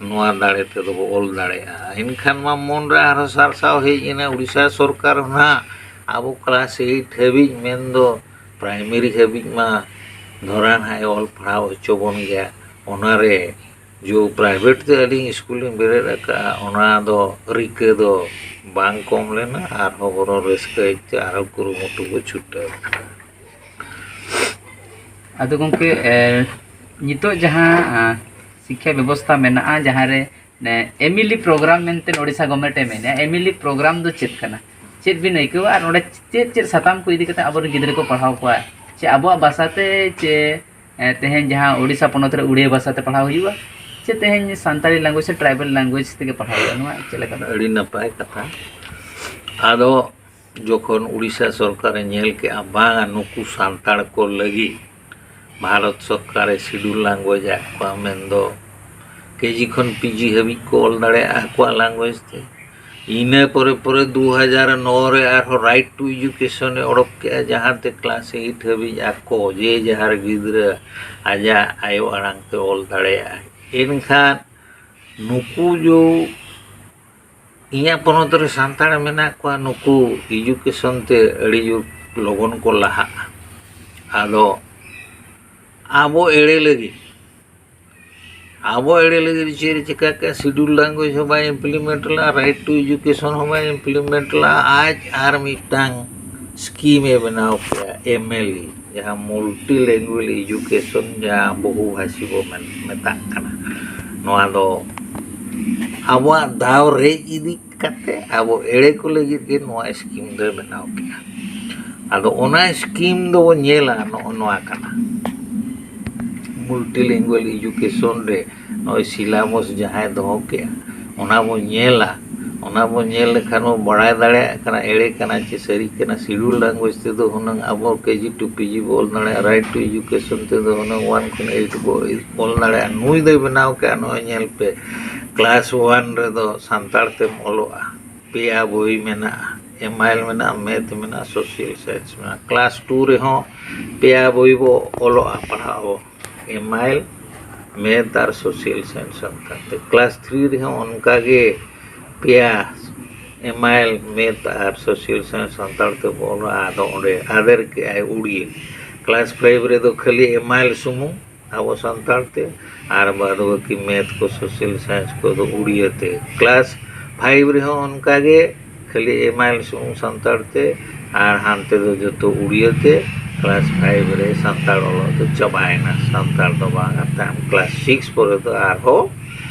ᱱᱚᱣᱟ ᱫᱟᱲᱮ ᱛᱮᱫᱚ ᱵᱚ ᱚᱞ ᱫᱟᱲᱮᱭᱟᱜᱼᱟ᱾ ᱮᱱᱠᱷᱟᱱ ᱢᱟ ᱢᱚᱱ ᱨᱮ ᱟᱨᱦᱚᱸ ᱥᱟᱨᱥᱟᱣ ᱦᱮᱡ ᱮᱱᱟ, ᱩᱲᱤᱥᱥᱟ ᱥᱚᱨᱠᱟᱨ ᱦᱚᱸ ᱱᱟᱦᱟᱜ ᱟᱵᱚ ᱠᱞᱟᱥ ᱮᱭᱤᱴ ᱦᱟᱹᱵᱤᱡ ᱢᱮᱱᱫᱚ ᱯᱨᱟᱭᱢᱟᱨᱤ ᱦᱟᱹᱵᱤᱡ ᱢᱟ ᱫᱷᱚᱨᱟᱱ ᱦᱟᱸᱜ ᱮ ᱚᱞ ᱯᱟᱲᱦᱟᱣ ᱦᱚᱪᱚ ᱵᱚᱱ ᱜᱮᱭᱟ᱾ ᱚᱱᱟᱨᱮ ᱡᱳ ᱯᱨᱟᱭᱵᱷᱮᱴ ᱛᱮ ᱟᱹᱞᱤᱧ ᱥᱠᱩᱞ ᱞᱤᱧ ᱵᱮᱨᱮᱫ ᱟᱠᱟᱫᱼᱟ, ᱚᱱᱟ ᱫᱚ ᱨᱤᱠᱟᱹ ᱫᱚ ᱵᱟᱝ ᱠᱚᱢ ᱞᱮᱱᱟ, ᱟᱨᱦᱚᱸ ᱵᱚᱨᱚᱝ ᱨᱟᱹᱥᱠᱟᱹ ᱛᱮ ᱟᱨᱦᱚᱸ ᱠᱩᱨᱩᱢᱩᱴᱩ ᱠᱚ ᱪᱷᱩᱴᱟᱹᱣ ᱮᱱᱟ᱾ ᱟᱫᱚ ᱜᱚᱢᱠᱮ, ᱮ, ᱱᱤᱛᱚᱜ ᱡᱟᱦᱟᱸ, ᱟ, ᱥᱤᱠᱠᱷᱟ ᱵᱮᱵᱚᱥᱛᱷᱟ ᱢᱮᱱᱟᱜᱼᱟ, ᱡᱟᱦᱟᱸ ᱨᱮ, ᱮ, ᱮᱢᱤᱞᱤ ᱯᱨᱳᱜᱨᱟᱢ ᱢᱮᱱᱛᱮ ᱳᱰᱤᱥᱟ ᱜᱚᱵᱷᱢᱮᱱᱴ ᱮ ᱢᱮᱱᱮᱜᱼᱟ, ᱮᱢᱤᱞᱤ ᱯᱨᱳᱜᱨᱟᱢ ᱫᱚ ᱪᱮᱫ ᱠᱟᱱᱟ? ᱪᱮᱫ ᱵᱤᱱ ᱟᱹᱭᱠᱟᱹᱣᱟ? ᱟᱨ ᱚᱸᱰᱮ ᱪᱮᱫ ᱪᱮᱫ ᱥᱟᱛᱟᱢ ᱠᱚ ᱤᱫᱤ ᱠᱟᱛᱮ ᱟᱵᱚᱨᱮᱱ ᱜᱤᱫᱽᱨᱟᱹ ᱠᱚ ᱯᱟᱲᱦᱟᱣ ᱠᱚᱣᱟ? ᱪᱮ ᱟᱵᱚᱣᱟᱜ ᱵᱷᱟᱥᱟ ᱛᱮ, ᱪᱮ, ᱮ, ᱛᱮᱦᱮᱧ ᱡᱟᱦᱟᱸ ᱳᱰᱤᱥᱟ ᱯᱚᱱᱚᱛ ᱨᱮ ᱩᱲᱤᱭᱟ ᱵᱷᱟᱥᱟ ᱛᱮ ᱯᱟᱲᱦᱟᱣ ᱦᱩᱭᱩᱜᱼᱟ, ᱪᱮ ᱛᱮᱦᱮᱧ ᱥᱟᱱᱛᱟᱲᱤ ᱞᱮᱝᱜᱩᱭᱮᱡᱽ ᱥᱮ ᱴᱨᱟᱭᱵᱟᱞ ᱞᱮᱝᱜᱩᱭᱮᱡᱽ ᱛᱮᱜᱮ ᱯᱟᱲᱦᱟᱣ ᱦᱩᱭᱩᱜᱼᱟ? ᱱᱚᱣᱟ ᱪᱮᱫ ᱞᱮᱠᱟ? ᱟᱹᱰᱤ ᱱᱟᱯᱟᱭ ᱠᱟᱛᱷᱟ᱾ ᱟᱫᱚ ᱡᱚᱠᱷᱚᱱ ᱩᱲᱤᱥᱥᱟ ᱥᱚᱨᱠᱟᱨᱮ ᱧᱮᱞ ᱠᱮᱜᱼᱟ, ᱵᱟᱝᱟ, ᱱᱩᱠᱩ ᱥᱟᱱᱛᱟᱲ ᱠᱚ ᱞᱟᱹᱜᱤᱫ ᱵᱷᱟᱨᱚᱛ ᱥᱚᱨᱠᱟᱨᱮ ᱥᱤᱰᱩᱞ ᱞᱮᱝᱜᱩᱭᱮᱡᱽ ᱟᱫ ᱠᱚᱣᱟ ᱢᱮᱱᱫᱚ ᱠᱮᱡᱤ ᱠᱷᱚᱱ ᱯᱤᱡᱤ ᱦᱟᱹᱵᱤᱡ ᱠᱚ ᱚᱞ ᱫᱟᱲᱮᱭᱟᱜᱼᱟ ᱟᱠᱚᱣᱟᱜ ᱞᱮᱝᱜᱩᱭᱮᱡᱽ ᱛᱮ᱾ ᱤᱱᱟᱹ ᱯᱚᱨᱮ ᱯᱚᱨᱮ ᱫᱩ ᱦᱟᱡᱟᱨ ᱱᱚ ᱨᱮ ᱟᱨᱦᱚᱸ ᱨᱟᱭᱤᱴ ᱴᱩ ᱮᱡᱩᱠᱮᱥᱚᱱ ᱮ ᱚᱰᱚᱠ ᱠᱮᱜᱼᱟ, ᱡᱟᱦᱟᱸ ᱛᱮ ᱠᱞᱟᱥ ᱮᱭᱤᱴ ᱦᱟᱹᱵᱤᱡ ᱟᱠᱚ ᱡᱮ ᱡᱟᱦᱟᱨ ᱜᱤᱫᱽᱨᱟᱹ ᱟᱡᱟᱜ ᱟᱭᱳ ᱟᱲᱟᱝ ᱛᱮ ᱚᱞ ᱫᱟᱲᱮᱭᱟᱜᱼᱟᱭ᱾ ᱮᱱᱠᱷᱟᱱ ᱱᱩᱠᱩ ᱡᱚ ᱤᱧᱟᱹᱜ ᱯᱚᱱᱚᱛ ᱨᱮ ᱥᱟᱱᱛᱟᱲ ᱢᱮᱱᱟᱜ ᱠᱚᱣᱟ, ᱱᱩᱠᱩ ᱮᱡᱩᱠᱮᱥᱚᱱ ᱛᱮ ᱟᱹᱰᱤ ᱡᱳᱨ ᱞᱚᱜᱚᱱ ᱠᱚ ᱞᱟᱦᱟᱜᱼᱟ᱾ ᱟᱫᱚ ᱟᱵᱚ ᱮᱲᱮ ᱞᱟᱹᱜᱤᱫ, ᱟᱵᱚ ᱮᱲᱮ ᱞᱟᱹᱜᱤᱫ ᱪᱮᱫ ᱮ ᱪᱤᱠᱟ ᱠᱮᱜᱼᱟ? ᱥᱤᱰᱩᱞ ᱞᱮᱝᱜᱩᱭᱮᱡᱽ ᱦᱚᱸ ᱵᱟᱭ ᱤᱢᱯᱞᱤᱢᱮᱱᱴ ᱞᱮᱜᱼᱟ, ᱨᱟᱭᱤᱴ ᱴᱩ ᱮᱡᱩᱠᱮᱥᱚᱱ ᱦᱚᱸ ᱵᱟᱭ ᱤᱢᱯᱞᱤᱢᱮᱱᱴ ᱞᱮᱜᱼᱟ᱾ ᱟᱡ ᱟᱨ ᱢᱤᱫᱴᱟᱝ ᱥᱠᱤᱢ ᱮ ᱵᱮᱱᱟᱣ ᱠᱮᱜᱼᱟ, ᱮᱢ ᱮᱞ ᱤ, ᱡᱟᱦᱟᱸ ᱢᱟᱞᱴᱤ ᱞᱮᱝᱜᱩᱭᱮᱡᱽ ᱮᱡᱩᱠᱮᱥᱚᱱ, ᱡᱟᱦᱟᱸ ᱵᱚᱦᱩ ᱵᱷᱟᱥᱤ ᱵᱚ ᱢᱮᱱ-, ᱢᱮᱛᱟᱜ ᱠᱟᱱᱟ᱾ ᱱᱚᱣᱟ ᱫᱚ ᱟᱵᱚᱣᱟᱜ ᱫᱟᱣ ᱨᱮᱡ ᱤᱫᱤ ᱠᱟᱛᱮ ᱟᱵᱚ ᱮᱲᱮ ᱠᱚ ᱞᱟᱹᱜᱤᱫ ᱜᱮ ᱱᱚᱣᱟ ᱥᱠᱤᱢ ᱫᱚᱭ ᱵᱮᱱᱟᱣ ᱠᱮᱜᱼᱟ᱾ ᱟᱫᱚ ᱚᱱᱟ ᱥᱠᱤᱢ ᱫᱚᱵᱚ ᱧᱮᱞᱟ, ᱱᱚᱜᱼᱚ ᱱᱚᱣᱟ ᱠᱟᱱᱟ᱾ ᱢᱟᱞᱴᱤ ᱞᱮᱝᱜᱩᱭᱮᱡᱽ ᱮᱡᱩᱠᱮᱥᱚᱱ ᱨᱮ ᱱᱚᱜᱼᱚᱭ ᱥᱤᱞᱟᱵᱚᱥ ᱡᱟᱦᱟᱸᱭ ᱫᱚᱦᱚ ᱠᱮᱜᱼᱟ, ᱚᱱᱟ ᱵᱚ ᱧᱮᱞᱟ᱾ ᱚᱱᱟ ᱵᱚ ᱧᱮᱞ ᱞᱮᱠᱷᱟᱱ ᱵᱚ ᱵᱟᱲᱟᱭ ᱫᱟᱲᱮᱭᱟᱜ ᱠᱟᱱᱟ ᱮᱲᱮ ᱠᱟᱱᱟ ᱪᱮ ᱥᱟᱹᱨᱤ ᱠᱟᱱᱟ᱾ ᱥᱤᱰᱩᱞ ᱞᱮᱝᱜᱩᱭᱮᱡᱽ ᱛᱮᱫᱚ ᱦᱩᱱᱟᱹᱝ ᱟᱵᱚ ᱠᱮᱡᱤ ᱴᱩ ᱯᱤᱡᱤ ᱵᱚ ᱚᱞ ᱫᱟᱲᱮᱭᱟᱜᱼᱟ, ᱨᱟᱭᱤᱴ ᱴᱩ ᱮᱡᱩᱠᱮᱥᱚᱱ ᱛᱮᱫᱚ ᱦᱩᱱᱟᱹᱝ ᱚᱣᱟᱱ ᱠᱷᱚᱱ ᱮᱭᱤᱴ ᱵᱚ ᱚᱞ ᱫᱟᱲᱮᱭᱟᱜᱼᱟ᱾ ᱱᱩᱭ ᱫᱚᱭ ᱵᱮᱱᱟᱣ ᱠᱮᱜᱼᱟ, ᱱᱚᱜᱼᱚᱭ ᱧᱮᱞ ᱯᱮ, ᱠᱞᱟᱥ ᱚᱣᱟᱱ ᱨᱮᱫᱚ ᱥᱟᱱᱛᱟᱲ ᱛᱮᱢ ᱚᱞᱚᱜᱼᱟ, ᱯᱮᱭᱟ ᱵᱳᱭ ᱢᱮᱱᱟᱜᱼᱟ, ᱮᱢ ᱟᱭ ᱮᱞ ᱢᱮᱱᱟᱜᱼᱟ, ᱢᱮᱛᱷ ᱢᱮᱱᱟᱜᱼᱟ, ᱥᱳᱥᱟᱞ ᱥᱟᱭᱮᱱᱥ ᱢᱮᱱᱟᱜᱼᱟ᱾ ᱠᱞᱟᱥ ᱴᱩ ᱨᱮᱦᱚᱸ ᱯᱮᱭᱟ ᱵᱳᱭ ᱵᱚ ᱚᱞᱚᱜᱼᱟ, ᱯᱟᱲᱦᱟᱜ ᱟᱵᱚ, ᱮᱢ ᱟᱭ ᱮᱞ, ᱢᱮᱛᱷ ᱟᱨ ᱥᱳᱥᱟᱞ ᱥᱟᱭᱮᱱᱥ᱾ ᱚᱱᱠᱟᱛᱮ ᱠᱞᱟᱥ ᱛᱷᱨᱤ ᱨᱮᱦᱚᱸ ᱚᱱᱠᱟᱜᱮ ᱯᱮᱭᱟ ᱮᱢᱟᱭᱮᱞ ᱢᱮᱛᱷ ᱟᱨ ᱥᱳᱥᱟᱞ ᱥᱟᱭᱮᱱᱥ ᱥᱟᱱᱛᱟᱲ ᱛᱮ ᱵᱚᱞᱚᱜᱼᱟ, ᱟᱫᱚ ᱚᱸᱰᱮ ᱟᱫᱮᱨ ᱠᱮᱜᱼᱟᱭ ᱩᱲᱤᱭᱟᱹ᱾ ᱠᱞᱟᱥ ᱯᱷᱟᱭᱤᱵᱷ ᱨᱮᱫᱚ ᱠᱷᱟᱹᱞᱤ ᱮᱢᱟᱭᱮᱞ ᱥᱩᱢᱩᱝ ᱟᱵᱚ ᱥᱟᱱᱛᱟᱲ ᱛᱮ, ᱟᱨ ᱵᱟᱫ ᱵᱟᱹᱠᱤ ᱢᱮᱛᱷ ᱠᱚ, ᱥᱳᱥᱟᱞ ᱥᱟᱭᱮᱱᱥ ᱠᱚᱫᱚ ᱩᱲᱤᱭᱟᱹ ᱛᱮ᱾ ᱠᱞᱟᱥ ᱯᱷᱟᱭᱤᱵᱷ ᱨᱮᱦᱚᱸ ᱚᱱᱠᱟ ᱜᱮ, ᱠᱷᱟᱹᱞᱤ ᱮᱢᱟᱭᱮᱞ ᱥᱩᱢᱩᱝ ᱥᱟᱱᱛᱟᱲ ᱛᱮ, ᱟᱨ ᱦᱟᱱᱛᱮ ᱫᱚ ᱡᱚᱛᱚ ᱩᱲᱤᱭᱟᱹ ᱛᱮ᱾ ᱠᱞᱟᱥ ᱯᱷᱟᱭᱤᱵᱷ ᱨᱮ ᱥᱟᱱᱛᱟᱲ ᱚᱞᱚᱜ ᱫᱚ ᱪᱟᱵᱟᱭᱮᱱᱟ, ᱥᱟᱱᱛᱟᱲ ᱫᱚ ᱵᱟᱝ᱾ ᱟᱨ ᱛᱟᱭᱚᱢ ᱠᱞᱟᱥ ᱥᱤᱠᱥ ᱯᱚᱨᱮ ᱫᱚ ᱟᱨᱦᱚᱸ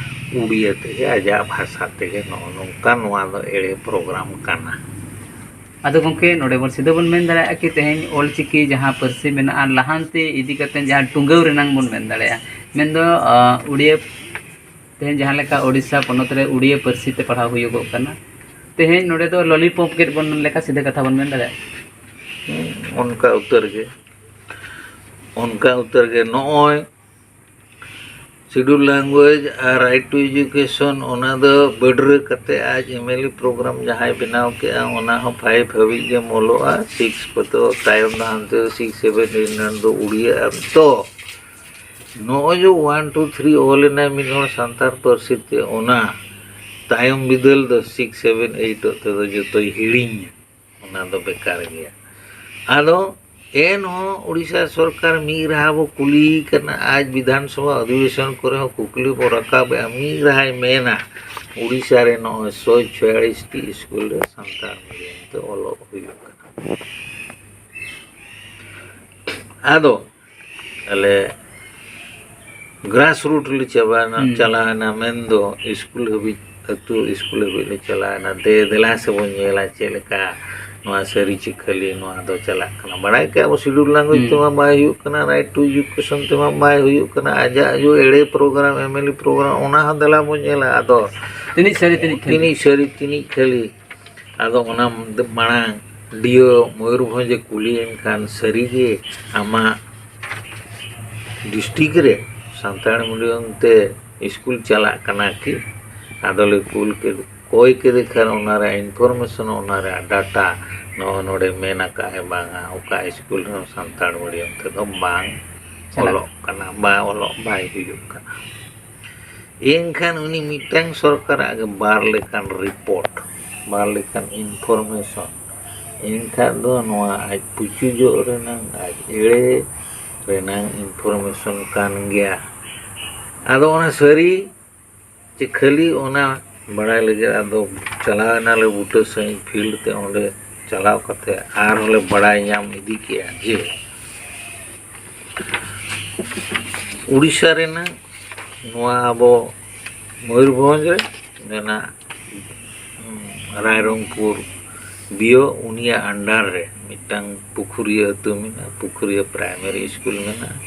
ᱩᱲᱤᱭᱟᱹ ᱛᱮᱜᱮ, ᱟᱡᱟᱜ ᱵᱷᱟᱥᱟ ᱛᱮᱜᱮ᱾ ᱱᱚᱜᱼᱚ ᱱᱚᱝᱠᱟ ᱱᱚᱣᱟ ᱫᱚ ᱮᱲᱮ ᱯᱨᱳᱜᱨᱟᱢ ᱠᱟᱱᱟ᱾ ᱟᱫᱚ ᱜᱚᱢᱠᱮ, ᱱᱚᱰᱮ ᱵᱚᱱ ᱥᱤᱫᱷᱟᱹ ᱵᱚᱱ ᱢᱮᱱ ᱫᱟᱲᱮᱭᱟᱜᱼᱟ ᱠᱤ ᱛᱮᱦᱮᱧ ᱚᱞᱪᱤᱠᱤ ᱡᱟᱦᱟᱸ ᱯᱟᱹᱨᱥᱤ ᱢᱮᱱᱟᱜᱼᱟ, ᱞᱟᱦᱟᱱᱛᱤ ᱤᱫᱤ ᱠᱟᱛᱮ ᱡᱟᱦᱟᱸ ᱴᱩᱸᱜᱟᱹᱣ ᱨᱮᱱᱟᱝ ᱵᱚᱱ ᱢᱮᱱ ᱫᱟᱲᱮᱭᱟᱜᱼᱟ, ᱢᱮᱱᱫᱚ ᱩᱲᱤᱭᱟᱹ, ᱛᱮᱦᱮᱧ ᱡᱟᱦᱟᱸ ᱞᱮᱠᱟ ᱳᱰᱤᱥᱟ ᱯᱚᱱᱚᱛ ᱨᱮ ᱩᱲᱤᱭᱟᱹ ᱯᱟᱹᱨᱥᱤ ᱛᱮ ᱯᱟᱲᱦᱟᱣ ᱦᱩᱭᱩᱜᱚᱜ ᱠᱟᱱᱟ, ᱛᱮᱦᱮᱧ ᱱᱚᱰᱮ ᱫᱚ ᱞᱚᱞᱤᱯᱚᱯ ᱜᱮᱫ ᱵᱚᱱ ᱢᱮᱱ ᱞᱮᱠᱟ ᱥᱤᱫᱷᱟᱹ ᱠᱟᱛᱷᱟ ᱵᱚᱱ ᱢᱮᱱ ᱫᱟᱲᱮᱭᱟᱜᱼᱟ᱾ ᱦᱩᱸ, ᱚᱱᱠᱟ ᱩᱛᱟᱹᱨ ᱜᱮ, ᱚᱱᱠᱟ ᱩᱛᱟᱹᱨ ᱜᱮ᱾ ᱱᱚᱜᱼᱚᱭ ᱥᱤᱰᱩᱞ ᱞᱮᱝᱜᱩᱭᱮᱡᱽ ᱟᱨ ᱨᱟᱭᱤᱴ ᱴᱩ ᱮᱡᱩᱠᱮᱥᱚᱱ, ᱚᱱᱟ ᱫᱚ ᱵᱟᱹᱰᱨᱟᱹ ᱠᱟᱛᱮ ᱟᱡ ᱮᱢ ᱮᱞ ᱮ ᱯᱨᱳᱜᱨᱟᱢ ᱡᱟᱦᱟᱸᱭ ᱵᱮᱱᱟᱣ ᱠᱮᱜᱼᱟ, ᱚᱱᱟ ᱦᱚᱸ ᱯᱷᱟᱭᱤᱵᱷ ᱦᱟᱹᱵᱤᱡ ᱜᱮᱢ ᱚᱞᱚᱜᱼᱟ᱾ ᱥᱤᱠᱥ ᱠᱚᱫᱚ ᱛᱟᱭᱚᱢ ᱫᱚ ᱦᱟᱱᱛᱮ ᱫᱚ ᱥᱤᱠᱥ, ᱥᱮᱵᱷᱮᱱ, ᱮᱭᱤᱴ ᱨᱮᱱᱟᱜ ᱫᱚ ᱩᱲᱤᱭᱟᱹ᱾ ᱟᱨ ᱛᱚ ᱱᱚᱜᱼᱚᱭ ᱡᱮ ᱚᱣᱟᱱ ᱴᱩ ᱛᱷᱨᱤ ᱚᱞ ᱮᱱᱟᱭ ᱢᱤᱫ ᱦᱚᱲ ᱥᱟᱱᱛᱟᱲ ᱯᱟᱹᱨᱥᱤ ᱛᱮ, ᱚᱱᱟ ᱛᱟᱭᱚᱢ ᱵᱤᱫᱟᱹᱞ ᱫᱚ ᱥᱤᱠᱥ, ᱥᱮᱵᱷᱮᱱ, ᱮᱭᱤᱴ ᱚᱠᱛᱮ ᱫᱚ ᱡᱚᱛᱚᱭ ᱦᱤᱲᱤᱧᱟ᱾ ᱚᱱᱟ ᱫᱚ ᱵᱮᱠᱟᱨ ᱜᱮᱭᱟ᱾ ᱟᱫᱚ ᱮᱱᱦᱚᱸ ᱩᱲᱤᱥᱥᱟ ᱥᱚᱨᱠᱟᱨ ᱢᱤᱫ ᱨᱟᱦᱟ ᱵᱚ ᱠᱩᱞᱤᱭᱮ ᱠᱟᱱᱟ, ᱟᱡ ᱵᱤᱫᱷᱟᱱ ᱥᱚᱵᱷᱟ ᱚᱫᱷᱤᱵᱮᱥᱚᱱ ᱠᱚᱨᱮ ᱦᱚᱸ ᱠᱩᱠᱞᱤ ᱵᱚ ᱨᱟᱠᱟᱵᱮᱜᱼᱟ, ᱢᱤᱫ ᱨᱟᱦᱟᱭ ᱢᱮᱱᱟ ᱩᱲᱤᱥᱥᱟ ᱨᱮ ᱱᱚᱜᱼᱚᱭ ᱥᱚᱭ ᱪᱷᱚᱭᱟᱞᱤᱥ ᱴᱤ ᱥᱠᱩᱞ ᱨᱮ ᱥᱟᱱᱛᱟᱲ ᱢᱤᱰᱤᱭᱟᱢ ᱛᱮ ᱚᱞᱚᱜ ᱦᱩᱭᱩᱜ ᱠᱟᱱᱟ᱾ ᱟᱫᱚ ᱟᱞᱮ ᱜᱨᱟᱥ ᱨᱩᱴ ᱨᱮᱞᱮ ᱪᱟᱵᱟᱭᱮᱱᱟ, ᱦᱩᱸ᱾ ᱪᱟᱞᱟᱣᱮᱱᱟ, ᱢᱮᱱᱫᱚ ᱥᱠᱩᱞ ᱦᱟᱹᱵᱤᱡ, ᱟᱹᱛᱩ ᱥᱠᱩᱞ ᱦᱟᱹᱵᱤᱡ ᱞᱮ ᱪᱟᱞᱟᱣᱮᱱᱟ᱾ ᱫᱮ ᱫᱮᱞᱟ ᱥᱮᱵᱚᱱ ᱧᱮᱞᱟ ᱪᱮᱫ ᱞᱮᱠᱟ ᱱᱚᱣᱟ ᱥᱟᱹᱨᱤ ᱪᱤᱠᱷᱟᱹᱞᱤ ᱱᱚᱣᱟ ᱫᱚ ᱪᱟᱞᱟᱜ ᱠᱟᱱᱟ᱾ ᱵᱟᱲᱟᱭ ᱠᱮᱜᱼᱟ ᱵᱚ ᱥᱤᱰᱩᱞ ᱞᱮᱝᱜᱩᱭᱮᱡᱽ ᱦᱩᱸ᱾ ᱛᱮᱢᱟ ᱵᱟᱭ ᱦᱩᱭᱩᱜ ᱠᱟᱱᱟ, ᱨᱟᱭᱤᱴ ᱴᱩ ᱮᱡᱩᱠᱮᱥᱚᱱ ᱛᱮᱢᱟ ᱵᱟᱭ ᱦᱩᱭᱩᱜ ᱠᱟᱱᱟ, ᱟᱡᱟᱜ ᱡᱚ ᱮᱲᱮ programme, M L A programme, ᱚᱱᱟ ᱦᱚᱸ ᱫᱮᱞᱟ ᱵᱚᱱ ᱧᱮᱞᱟ᱾ ᱟᱫᱚ ᱛᱤᱱᱤᱡ ᱥᱟᱹᱨᱤ, ᱛᱤᱱᱤᱡ ᱠᱷᱟᱹᱞᱤ᱾ ᱛᱤᱱᱤᱡ ᱥᱟᱹᱨᱤ, ᱛᱤᱱᱤᱡ ᱠᱷᱟᱹᱞᱤ᱾ ᱟᱫᱚ ᱚᱱᱟ ᱢᱟᱲᱟᱝ ᱰᱤ ᱳ ᱢᱚᱭᱩᱨᱵᱷᱚᱸᱡᱽ ᱮ ᱠᱩᱞᱤᱭᱮᱱ ᱠᱷᱟᱱ, ᱥᱟᱹᱨᱤᱜᱮ ᱟᱢᱟᱜ ᱰᱤᱥᱴᱤᱠ ᱨᱮ ᱥᱟᱱᱛᱟᱲ ᱢᱤᱰᱤᱭᱟᱢ ᱛᱮ ᱥᱠᱩᱞ ᱪᱟᱞᱟᱜ ᱠᱟᱱᱟ ᱠᱤ? ᱟᱫᱚᱞᱮ ᱠᱩᱞ ᱠᱮᱫ, ᱠᱚᱭ ᱠᱮᱫᱮ ᱠᱷᱟᱱ ᱚᱱᱟ ᱨᱮᱭᱟᱜ ᱤᱱᱯᱷᱚᱨᱢᱮᱥᱚᱱ, ᱚᱱᱟ ᱨᱮᱭᱟᱜ ᱰᱟᱴᱟ ᱱᱚᱜᱼᱚ ᱱᱚᱰᱮ ᱢᱮᱱ ᱟᱠᱟᱫ ᱮ ᱵᱟᱝᱟ, ᱚᱠᱟ ᱥᱠᱩᱞ ᱨᱮᱦᱚᱸ ᱥᱟᱱᱛᱟᱲ ᱢᱤᱰᱤᱭᱟᱢ ᱛᱮᱫᱚ ᱵᱟᱝ ᱪᱟᱞᱟᱜ ᱚᱞᱚᱜ ᱠᱟᱱᱟ, ᱵᱟᱝ ᱚᱞᱚᱜ, ᱵᱟᱭ ᱦᱩᱭᱩᱜ ᱠᱟᱱᱟ᱾ ᱮᱱᱠᱷᱟᱱ ᱩᱱᱤ ᱢᱤᱫᱴᱟᱝ ᱥᱚᱨᱠᱟᱨᱟᱜ ᱜᱮ ᱵᱟᱨ ᱞᱮᱠᱟᱱ ᱨᱤᱯᱳᱨᱴ, ᱵᱟᱨ ᱞᱮᱠᱟᱱ information, ᱮᱱᱠᱷᱟᱱ ᱫᱚ ᱱᱚᱣᱟ ᱟᱡ ᱯᱩᱪᱩᱡᱚᱜ ᱨᱮᱱᱟᱝ, ᱟᱡ ᱮᱲᱮ ᱨᱮᱱᱟᱝ information ᱠᱟᱱ ᱜᱮᱭᱟ᱾ ᱟᱫᱚ ᱚᱱᱟ ᱥᱟᱹᱨᱤ ᱪᱮ ᱠᱷᱟᱹᱞᱤ ᱚᱱᱟ ᱵᱟᱲᱟᱭ ᱞᱟᱹᱜᱤᱫ ᱟᱫᱚ ᱪᱟᱞᱟᱣ ᱮᱱᱟᱞᱮ ᱵᱩᱴᱟᱹ ᱥᱟᱺᱦᱤᱡ field ᱛᱮ᱾ ᱚᱸᱰᱮ ᱪᱟᱞᱟᱣ ᱠᱟᱛᱮ ᱟᱨᱦᱚᱸ ᱞᱮ ᱵᱟᱲᱟᱭ ᱧᱟᱢ ᱤᱫᱤ ᱠᱮᱜᱼᱟ ᱡᱮ ᱩᱲᱤᱥᱥᱟ ᱨᱮᱱᱟᱜ ᱱᱚᱣᱟ ᱟᱵᱚ ᱢᱚᱭᱩᱨᱵᱷᱚᱸᱡᱽ ᱨᱮ ᱢᱮᱱᱟᱜ ᱨᱟᱭᱨᱚᱝᱯᱩᱨ ᱵᱤᱭᱳ, ᱩᱱᱤᱭᱟᱜ under ᱨᱮ ᱢᱤᱫᱴᱟᱝ ᱯᱩᱠᱷᱩᱨᱤᱭᱟᱹ ᱟᱹᱛᱩ ᱢᱮᱱᱟᱜᱼᱟ, ᱯᱩᱠᱷᱩᱨᱤᱭᱟᱹ primary school ᱢᱮᱱᱟᱜᱼᱟ᱾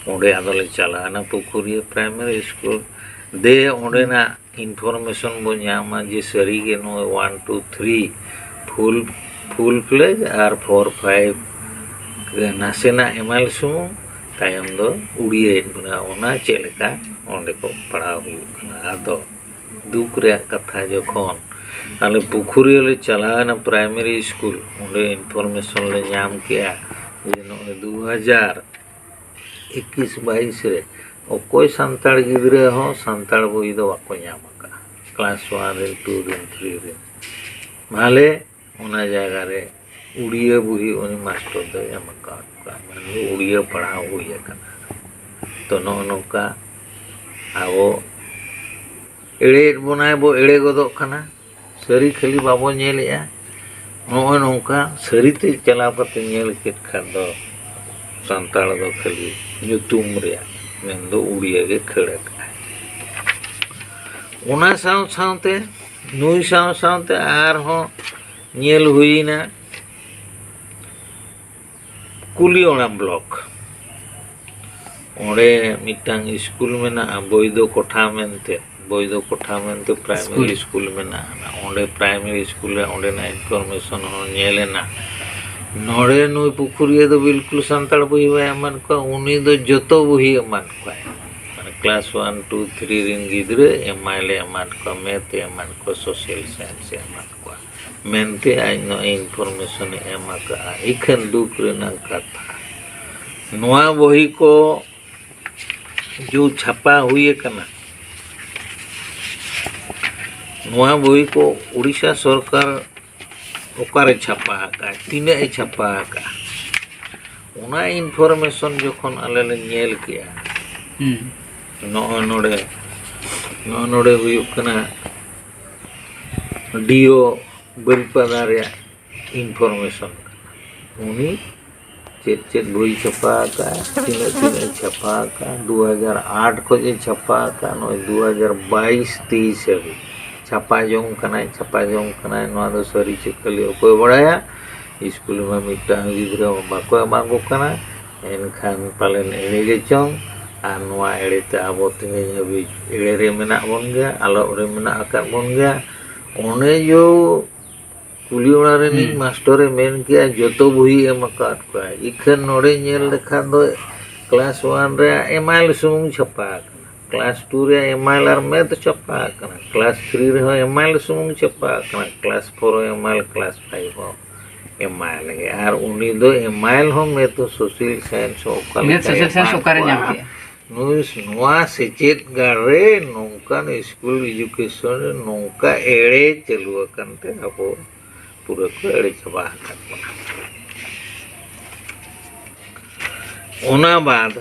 ᱚᱸᱰᱮ ᱟᱫᱚᱞᱮ ᱪᱟᱞᱟᱣᱮᱱᱟ ᱯᱩᱠᱷᱩᱨᱤᱭᱟᱹ primary school᱾ ᱫᱮ ᱚᱸᱰᱮᱱᱟᱜ information ᱵᱚ ᱧᱟᱢᱟ ᱡᱮ ᱥᱟᱹᱨᱤᱜᱮ ᱱᱚᱜᱼᱚᱭ one two three full, full fledge ᱟᱨ four five ᱱᱟᱥᱮᱱᱟᱜ ᱮᱢᱟᱭ ᱥᱩᱢᱩᱝ, ᱛᱟᱭᱚᱢ ᱫᱚ ᱩᱲᱤᱭᱟᱹᱭᱮᱫ ᱵᱚᱱᱟ᱾ ᱚᱱᱟ ᱪᱮᱫ ᱞᱮᱠᱟ ᱚᱸᱰᱮ ᱠᱚ ᱯᱟᱲᱦᱟᱣ ᱦᱩᱭᱩᱜ ᱠᱟᱱᱟ᱾ ᱟᱫᱚ ᱫᱩᱠ ᱨᱮᱭᱟᱜ ᱠᱟᱛᱷᱟ, ᱡᱚᱠᱷᱚᱱ ᱟᱞᱮ ᱯᱩᱠᱷᱩᱨᱤᱭᱟᱹ ᱞᱮ ᱪᱟᱞᱟᱣᱮᱱᱟ primary school, ᱚᱸᱰᱮ information ᱞᱮ ᱧᱟᱢ ᱠᱮᱜᱼᱟ ᱡᱮ ᱱᱚᱜᱼᱚᱭ ᱫᱩ ᱦᱟᱡᱟᱨ ᱮᱠᱤᱥ ᱵᱟᱭᱤᱥ ᱨᱮ ᱚᱠᱚᱭ ᱥᱟᱱᱛᱟᱲ ᱜᱤᱫᱽᱨᱟᱹ ᱦᱚᱸ ᱥᱟᱱᱛᱟᱲ ᱵᱳᱭ ᱫᱚ ᱵᱟᱠᱚ ᱧᱟᱢ ᱟᱠᱟᱫᱼᱟ, class one ᱨᱮᱱ, two ᱨᱮᱱ, three ᱨᱮᱱ᱾ ᱵᱷᱟᱞᱮ, ᱚᱱᱟ ᱡᱟᱭᱜᱟ ᱨᱮ ᱩᱲᱤᱭᱟᱹ ᱵᱳᱭ ᱩᱱᱤ ᱢᱟᱥᱴᱚᱨ ᱫᱚᱭ ᱮᱢ ᱟᱠᱟᱫ ᱠᱚᱣᱟ, ᱢᱟᱱᱮ ᱩᱲᱤᱭᱟᱹ ᱯᱟᱲᱦᱟᱣ ᱦᱩᱭ ᱟᱠᱟᱱᱟ᱾ ᱛᱚ, ᱱᱚᱜᱼᱚ ᱱᱚᱝᱠᱟ ᱟᱵᱚ ᱮᱲᱮᱭᱮᱫ ᱵᱚᱱᱟᱭ, ᱵᱚ ᱮᱲᱮ ᱜᱚᱫᱚᱜ ᱠᱟᱱᱟ᱾ ᱥᱟᱹᱨᱤ ᱠᱷᱟᱹᱞᱤ ᱵᱟᱵᱚ ᱧᱮᱞᱮᱜᱼᱟ᱾ ᱱᱚᱜᱼᱚᱭ ᱱᱚᱝᱠᱟ ᱥᱟᱹᱨᱤᱛᱮ ᱪᱟᱞᱟᱣ ᱠᱟᱛᱮ ᱧᱮᱞ ᱠᱮᱫ ᱠᱷᱟᱱ ᱫᱚ ᱥᱟᱱᱛᱟᱲ ᱫᱚ ᱠᱷᱟᱹᱞᱤ ᱧᱩᱛᱩᱢ ᱨᱮᱭᱟᱜ, ᱢᱮᱱᱫᱚ ᱩᱲᱤᱭᱟᱹ ᱜᱮ ᱠᱷᱟᱹᱲ ᱟᱠᱟᱫᱼᱟᱭ᱾ ᱚᱱᱟ ᱥᱟᱶ ᱥᱟᱶᱛᱮ, ᱱᱩᱭ ᱥᱟᱶ ᱥᱟᱶᱛᱮ ᱟᱨᱦᱚᱸ ᱧᱮᱞ ᱦᱩᱭᱮᱱᱟ ᱠᱩᱞᱤᱭᱚᱲᱟ block᱾ ᱚᱸᱰᱮ ᱢᱤᱫᱴᱟᱝ ᱥᱠᱩᱞ ᱢᱮᱱᱟᱜᱼᱟ, ᱵᱳᱭᱫᱚ ᱠᱚᱴᱷᱟ ᱢᱮᱱᱛᱮ, ᱵᱳᱭᱫᱚ ᱠᱚᱴᱷᱟ ᱢᱮᱱᱛᱮ primary ᱥᱠᱩᱞ᱾ ᱥᱠᱩᱞ ᱢᱮᱱᱟᱜᱼᱟ᱾ ᱚᱸᱰᱮ primary ᱥᱠᱩᱞ ᱨᱮ ᱚᱸᱰᱮᱱᱟᱜ information ᱦᱚᱸ ᱧᱮᱞ ᱮᱱᱟ᱾ ᱱᱚᱰᱮ ᱱᱩᱭ ᱯᱩᱠᱷᱩᱨᱤᱭᱟᱹ ᱫᱚ ᱵᱤᱞᱠᱩᱞ ᱥᱟᱱᱛᱟᱲ ᱵᱳᱭ ᱵᱟᱭ ᱮᱢᱟᱫ ᱠᱚᱣᱟ, ᱩᱱᱤ ᱫᱚ ᱡᱚᱛᱚ ᱵᱳᱭ ᱮᱢᱟᱫ ᱠᱚᱣᱟᱭ᱾ ᱢᱟᱱᱮ class one, two, three ᱨᱮᱱ ᱜᱤᱫᱽᱨᱟᱹ ᱮᱢᱟᱭ ᱞᱮ ᱮᱢᱟᱫ ᱠᱚᱣᱟ, math ᱮ ᱮᱢᱟᱫ ᱠᱚᱣᱟ, social science ᱮ ᱮᱢᱟᱫ ᱠᱚᱣᱟ ᱢᱮᱱᱛᱮ ᱟᱡ ᱱᱚᱜᱼᱚᱭ information ᱮ ᱮᱢ ᱟᱠᱟᱫᱼᱟ᱾ ᱤᱠᱷᱟᱹᱱ ᱫᱩᱠ ᱨᱮᱱᱟᱜ ᱠᱟᱛᱷᱟ, ᱱᱚᱣᱟ ᱵᱳᱭ ᱠᱚ ᱡᱩ ᱪᱷᱟᱯᱟ ᱦᱩᱭ ᱟᱠᱟᱱᱟ, ᱱᱚᱣᱟ ᱵᱳᱭ ᱠᱚ ᱩᱲᱤᱥᱥᱟ ᱥᱚᱨᱠᱟᱨ ᱚᱠᱟᱨᱮ ᱪᱷᱟᱯᱟ ᱟᱠᱟᱫᱼᱟ, ᱛᱤᱱᱟᱹᱜ ᱮ ᱪᱷᱟᱯᱟ ᱟᱠᱟᱫᱼᱟ, ᱚᱱᱟ information ᱡᱚᱠᱷᱚᱱ ᱟᱞᱮ ᱞᱮ ᱧᱮᱞ ᱠᱮᱜᱼᱟ, ᱦᱩᱸ᱾ ᱱᱚᱜᱼᱚᱭ ᱱᱚᱰᱮ, ᱱᱚᱜᱼᱚᱭ ᱱᱚᱰᱮ ᱦᱩᱭᱩᱜ ᱠᱟᱱᱟ ᱰᱤ ᱳ ᱵᱟᱹᱨᱤᱯᱟᱫᱟ ᱨᱮᱭᱟᱜ information ᱠᱟᱱᱟ᱾ ᱩᱱᱤ ᱪᱮᱫ ᱪᱮᱫ ᱵᱳᱭ ᱪᱷᱟᱯᱟ ᱟᱠᱟᱫᱼᱟ, ᱛᱤᱱᱟᱹᱜ ᱛᱤᱱᱟᱹᱜ ᱮ ᱪᱷᱟᱯᱟ ᱟᱠᱟᱫᱼᱟ, ᱫᱩ ᱦᱟᱡᱟᱨ ᱟᱴ ᱠᱷᱚᱱ ᱮ ᱪᱷᱟᱯᱟ ᱟᱠᱟᱫᱼᱟ, ᱱᱚᱜᱼᱚᱭ ᱫᱩ ᱦᱟᱡᱟᱨ ᱵᱟᱭᱤᱥ ᱛᱮᱭᱤᱥ ᱦᱟᱹᱵᱤᱡ ᱪᱷᱟᱯᱟ ᱡᱚᱝ ᱠᱟᱱᱟᱭ, ᱪᱷᱟᱯᱟ ᱡᱚᱝ ᱠᱟᱱᱟᱭ᱾ ᱱᱚᱣᱟ ᱫᱚ ᱥᱟᱹᱨᱤ ᱪᱮ ᱠᱷᱟᱹᱞᱤ ᱚᱠᱚᱭ ᱵᱟᱲᱟᱭᱟ? ᱤᱥᱠᱩᱞ ᱢᱟ ᱢᱤᱫᱴᱟᱝ ᱜᱤᱫᱽᱨᱟᱹ ᱦᱚᱸ ᱵᱟᱠᱚ ᱮᱢᱟ ᱠᱚ ᱠᱟᱱᱟ᱾ ᱮᱱᱠᱷᱟᱱ ᱯᱟᱞᱮᱱ ᱮᱲᱮ ᱜᱮ ᱪᱚᱝ, ᱟᱨ ᱱᱚᱣᱟ ᱮᱲᱮ ᱛᱮ ᱟᱵᱚ ᱛᱮᱦᱮᱧ ᱦᱟᱹᱵᱤᱡ ᱮᱲᱮ ᱨᱮ ᱢᱮᱱᱟᱜ ᱵᱚᱱ ᱜᱮᱭᱟ, ᱟᱞᱚᱜ ᱨᱮ ᱢᱮᱱᱟᱜ ᱟᱠᱟᱫ ᱵᱚᱱ ᱜᱮᱭᱟ᱾ ᱚᱱᱮ ᱡᱚ ᱠᱩᱞᱤ ᱚᱲᱟᱜ ᱨᱤᱱᱤᱡ ᱦᱩᱸ᱾ ᱢᱟᱥᱴᱚᱨᱮ ᱢᱮᱱ ᱠᱮᱜᱼᱟ, ᱡᱚᱛᱚ ᱵᱳᱭ ᱮᱢ ᱟᱠᱟᱫ ᱠᱚᱣᱟᱭ᱾ ᱤᱠᱷᱟᱹᱱ ᱱᱚᱰᱮ ᱧᱮᱞ ᱞᱮᱠᱷᱟᱱ ᱫᱚ class one ᱨᱮᱭᱟᱜ ᱮᱢᱟᱭᱮᱞ ᱥᱩᱢᱩᱝ ᱪᱷᱟᱯᱟ ᱟᱠᱟᱱᱟ, class two ᱨᱮᱭᱟᱜ ᱮᱢᱟᱭᱮᱞ ᱟᱨ ᱢᱮᱛᱷ ᱪᱷᱟᱯᱟ ᱟᱠᱟᱱᱟ, class three ᱨᱮᱦᱚᱸ ᱮᱢᱟᱭᱮᱞ ᱥᱩᱢᱩᱝ ᱪᱷᱟᱯᱟ ᱟᱠᱟᱱᱟ, class four ᱦᱚᱸ ᱮᱢᱟᱭᱮᱞ, class five ᱦᱚᱸ ᱮᱢᱟᱭᱮᱞ ᱜᱮ᱾ ᱟᱨ ᱩᱱᱤ ᱫᱚ ᱮᱢᱟᱭᱮᱞ ᱦᱚᱸ ᱢᱮᱛᱷ ᱥᱳᱥᱟᱞ ᱥᱟᱭᱮᱱᱥ ᱦᱚᱸ ᱚᱠᱟ ᱢᱮᱛᱷ ᱞᱮᱠᱟᱭ ᱥᱳᱥᱟᱞ ᱥᱟᱭᱮᱱᱥ ᱮᱢᱟ ᱚᱠᱟᱨᱮ ᱠᱚᱣᱟ? ᱧᱟᱢ ᱠᱮᱜᱼᱟ? ᱱᱩᱭ ᱱᱚᱣᱟ ᱥᱮᱪᱮᱫ ᱜᱟᱲ ᱨᱮ ᱱᱚᱝᱠᱟᱱ ᱥᱠᱩᱞ ᱮᱰᱩᱠᱮᱥᱚᱱ ᱨᱮ ᱱᱚᱝᱠᱟ ᱮᱲᱮ ᱪᱟᱹᱞᱩ ᱟᱠᱟᱱ ᱛᱮ ᱟᱵᱚ ᱯᱩᱨᱟᱹ ᱠᱚ ᱮᱲᱮ ᱪᱟᱵᱟ ᱟᱠᱟᱫ ᱵᱚᱱᱟ᱾ ᱚᱱᱟ ᱵᱟᱫ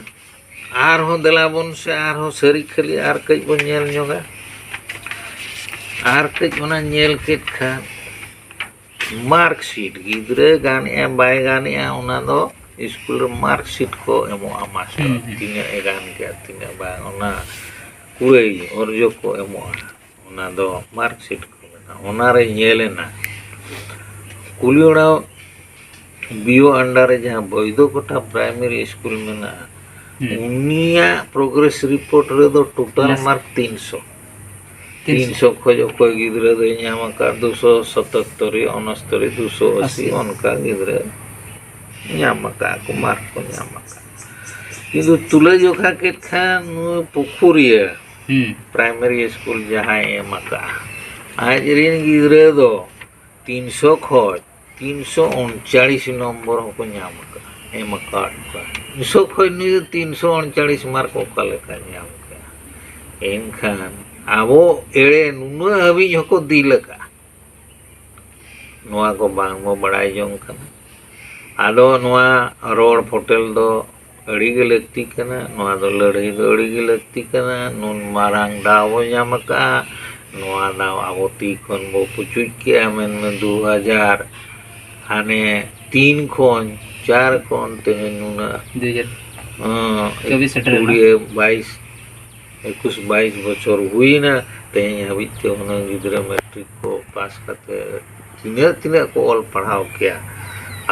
ᱟᱨᱦᱚᱸ ᱫᱮᱞᱟ ᱵᱚᱱ ᱥᱮ ᱟᱨᱦᱚᱸ ᱥᱟᱹᱨᱤ ᱠᱷᱟᱹᱞᱤ ᱟᱨ ᱠᱟᱹᱡ ᱵᱚᱱ ᱧᱮᱞ ᱧᱚᱜᱟ᱾ ᱟᱨ ᱠᱟᱹᱡ ᱚᱱᱟ ᱧᱮᱞ ᱠᱮᱫ ᱠᱷᱟᱱ ᱢᱟᱨᱠᱥᱤᱴ, ᱜᱤᱫᱽᱨᱟᱹ ᱜᱟᱱᱮᱜᱼᱟ ᱵᱟᱭ ᱜᱟᱱᱮᱜᱼᱟ, ᱚᱱᱟ ᱫᱚ ᱥᱠᱩᱞ ᱨᱮ ᱢᱟᱨᱠᱥᱤᱴ ᱠᱚ ᱮᱢᱚᱜᱼᱟ ᱢᱟᱥᱴᱚᱨ᱾ ᱦᱩᱸ, ᱦᱩᱸ᱾ ᱛᱤᱱᱟᱹᱜ ᱮ ᱜᱟᱱ ᱠᱮᱜᱼᱟ, ᱛᱤᱱᱟᱹᱜ ᱵᱟᱝ, ᱚᱱᱟ ᱠᱩᱲᱟᱹᱭ ᱚᱨᱡᱚ ᱠᱚ ᱮᱢᱚᱜᱼᱟ, ᱚᱱᱟ ᱫᱚ ᱢᱟᱨᱠᱥᱤᱴ ᱠᱚ ᱢᱮᱱᱟ᱾ ᱚᱱᱟᱨᱮ ᱧᱮᱞ ᱮᱱᱟ ᱠᱩᱞᱤ ᱚᱲᱟᱜ ᱵᱤ ᱳ under ᱨᱮ ᱡᱟᱦᱟᱸ ᱵᱳᱭᱫᱚᱠᱚᱴᱟ ᱯᱨᱟᱭᱢᱟᱨᱤ ᱥᱠᱩᱞ ᱢᱮᱱᱟᱜᱼᱟ, ᱦᱩᱸ᱾ ᱩᱱᱤᱭᱟᱜ ᱯᱨᱳᱜᱨᱮᱥ ᱨᱤᱯᱳᱨᱴ ᱨᱮᱫᱚ ᱴᱳᱴᱟᱞ ᱱᱮᱥ- ᱢᱟᱨᱠ ᱛᱤᱱᱥᱚ᱾ ᱛᱤᱱᱥᱚ᱾ ᱛᱤᱱᱥᱚ ᱠᱷᱚᱡ ᱚᱠᱚᱭ ᱜᱤᱫᱽᱨᱟᱹ ᱫᱚᱭ ᱧᱟᱢ ᱟᱠᱟᱫ ᱫᱩᱥᱚ ᱥᱟᱛᱟᱛᱛᱚᱨᱤ, ᱚᱱᱚᱥᱛᱚᱨᱤ, ᱫᱩᱥᱚ ᱟᱥᱤ, ᱟᱥᱤ᱾ ᱚᱱᱠᱟ ᱜᱤᱫᱽᱨᱟᱹ ᱧᱟᱢ ᱟᱠᱟᱫ ᱠᱚ, ᱢᱟᱨᱠ ᱠᱚ ᱧᱟᱢ ᱟᱠᱟᱫ᱾ ᱠᱤᱱᱛᱩ ᱛᱩᱞᱟᱹᱡᱚᱠᱷᱟ ᱠᱮᱫ ᱠᱷᱟᱱ ᱱᱩᱭ ᱯᱩᱠᱷᱩᱨᱤᱭᱟᱹ ᱦᱩᱸ᱾ ᱯᱨᱟᱭᱢᱟᱨᱤ ᱥᱠᱩᱞ ᱡᱟᱦᱟᱸᱭ ᱮᱢ ᱟᱠᱟᱫᱼᱟ, ᱟᱡ ᱨᱮᱱ ᱜᱤᱫᱽᱨᱟᱹ ᱫᱚ ᱛᱤᱱᱥᱚ ᱠᱷᱚᱡ ᱛᱤᱱᱥᱚ ᱩᱱᱪᱟᱲᱤᱥ ᱱᱚᱢᱵᱚᱨ ᱦᱚᱸᱠᱚ ᱧᱟᱢ ᱟᱠᱟᱫᱼᱟ, ᱮᱢ ᱟᱠᱟᱫ ᱠᱚᱣᱟ᱾ ᱛᱤᱱᱥᱚ ᱠᱷᱚᱡ ᱱᱩᱭ ᱫᱚ ᱛᱤᱱᱥᱚ ᱩᱱᱪᱟᱲᱤᱥ ᱢᱟᱨᱠ ᱚᱠᱟ ᱞᱮᱠᱟᱭ ᱧᱟᱢ ᱠᱮᱫᱼᱟ? ᱮᱱᱠᱷᱟᱱ ᱟᱵᱚ ᱮᱲᱮ ᱱᱩᱱᱟᱹᱜ ᱦᱟᱹᱵᱤᱡ ᱦᱚᱸᱠᱚ ᱫᱤᱞ ᱟᱠᱟᱫᱼᱟ, ᱱᱚᱣᱟ ᱠᱚ ᱵᱟᱝ ᱵᱚ ᱵᱟᱲᱟᱭ ᱡᱚᱝ ᱠᱟᱱᱟ᱾ ᱟᱫᱚ ᱱᱚᱣᱟ ᱨᱚᱲ ᱯᱷᱚᱴᱮᱞ ᱫᱚ ᱟᱹᱰᱤ ᱜᱮ ᱞᱟᱹᱠᱛᱤ ᱠᱟᱱᱟ, ᱱᱚᱣᱟ ᱫᱚ ᱞᱟᱹᱲᱦᱟᱹᱭ ᱫᱚ ᱟᱹᱰᱤ ᱜᱮ ᱞᱟᱹᱠᱛᱤ ᱠᱟᱱᱟ᱾ ᱱᱩᱱ ᱢᱟᱨᱟᱝ ᱫᱟᱣ ᱵᱚ ᱧᱟᱢ ᱟᱠᱟᱫᱼᱟ, ᱱᱚᱣᱟ ᱫᱟᱣ ᱟᱵᱚ ᱛᱤ ᱠᱷᱚᱱ ᱵᱚ ᱯᱩᱪᱩᱡ ᱠᱮᱜᱼᱟ, ᱢᱮᱱᱢᱮ ᱫᱩ ᱦᱟᱡᱟᱨ ᱦᱟᱱᱮ ᱛᱤᱱ ᱠᱷᱚᱱ ᱪᱟᱨ ᱠᱷᱚᱱ ᱛᱮᱦᱮᱧ ᱱᱩᱱᱟᱹᱜ, ᱫᱩ ᱦᱟᱡᱟᱨ ᱦᱚᱸ, ᱪᱚᱵᱵᱤᱥ ᱥᱮᱴᱮᱨ ᱮᱱᱟ᱾ ᱠᱩᱲᱤ ᱵᱟᱭᱤᱥ, ᱮᱠᱩᱥ ᱵᱟᱭᱤᱥ ᱵᱚᱪᱷᱚᱨ ᱦᱩᱭᱱᱟ, ᱛᱮᱦᱮᱧ ᱦᱟᱹᱵᱤᱡ ᱛᱮ ᱦᱩᱱᱟᱹᱝ ᱜᱤᱫᱽᱨᱟᱹ ᱢᱮᱴᱨᱤᱠ ᱠᱚ ᱯᱟᱥ ᱠᱟᱛᱮ ᱛᱤᱱᱟᱹᱜ ᱛᱤᱱᱟᱹᱜ ᱠᱚ ᱚᱞ ᱯᱟᱲᱦᱟᱣ ᱠᱮᱭᱟ᱾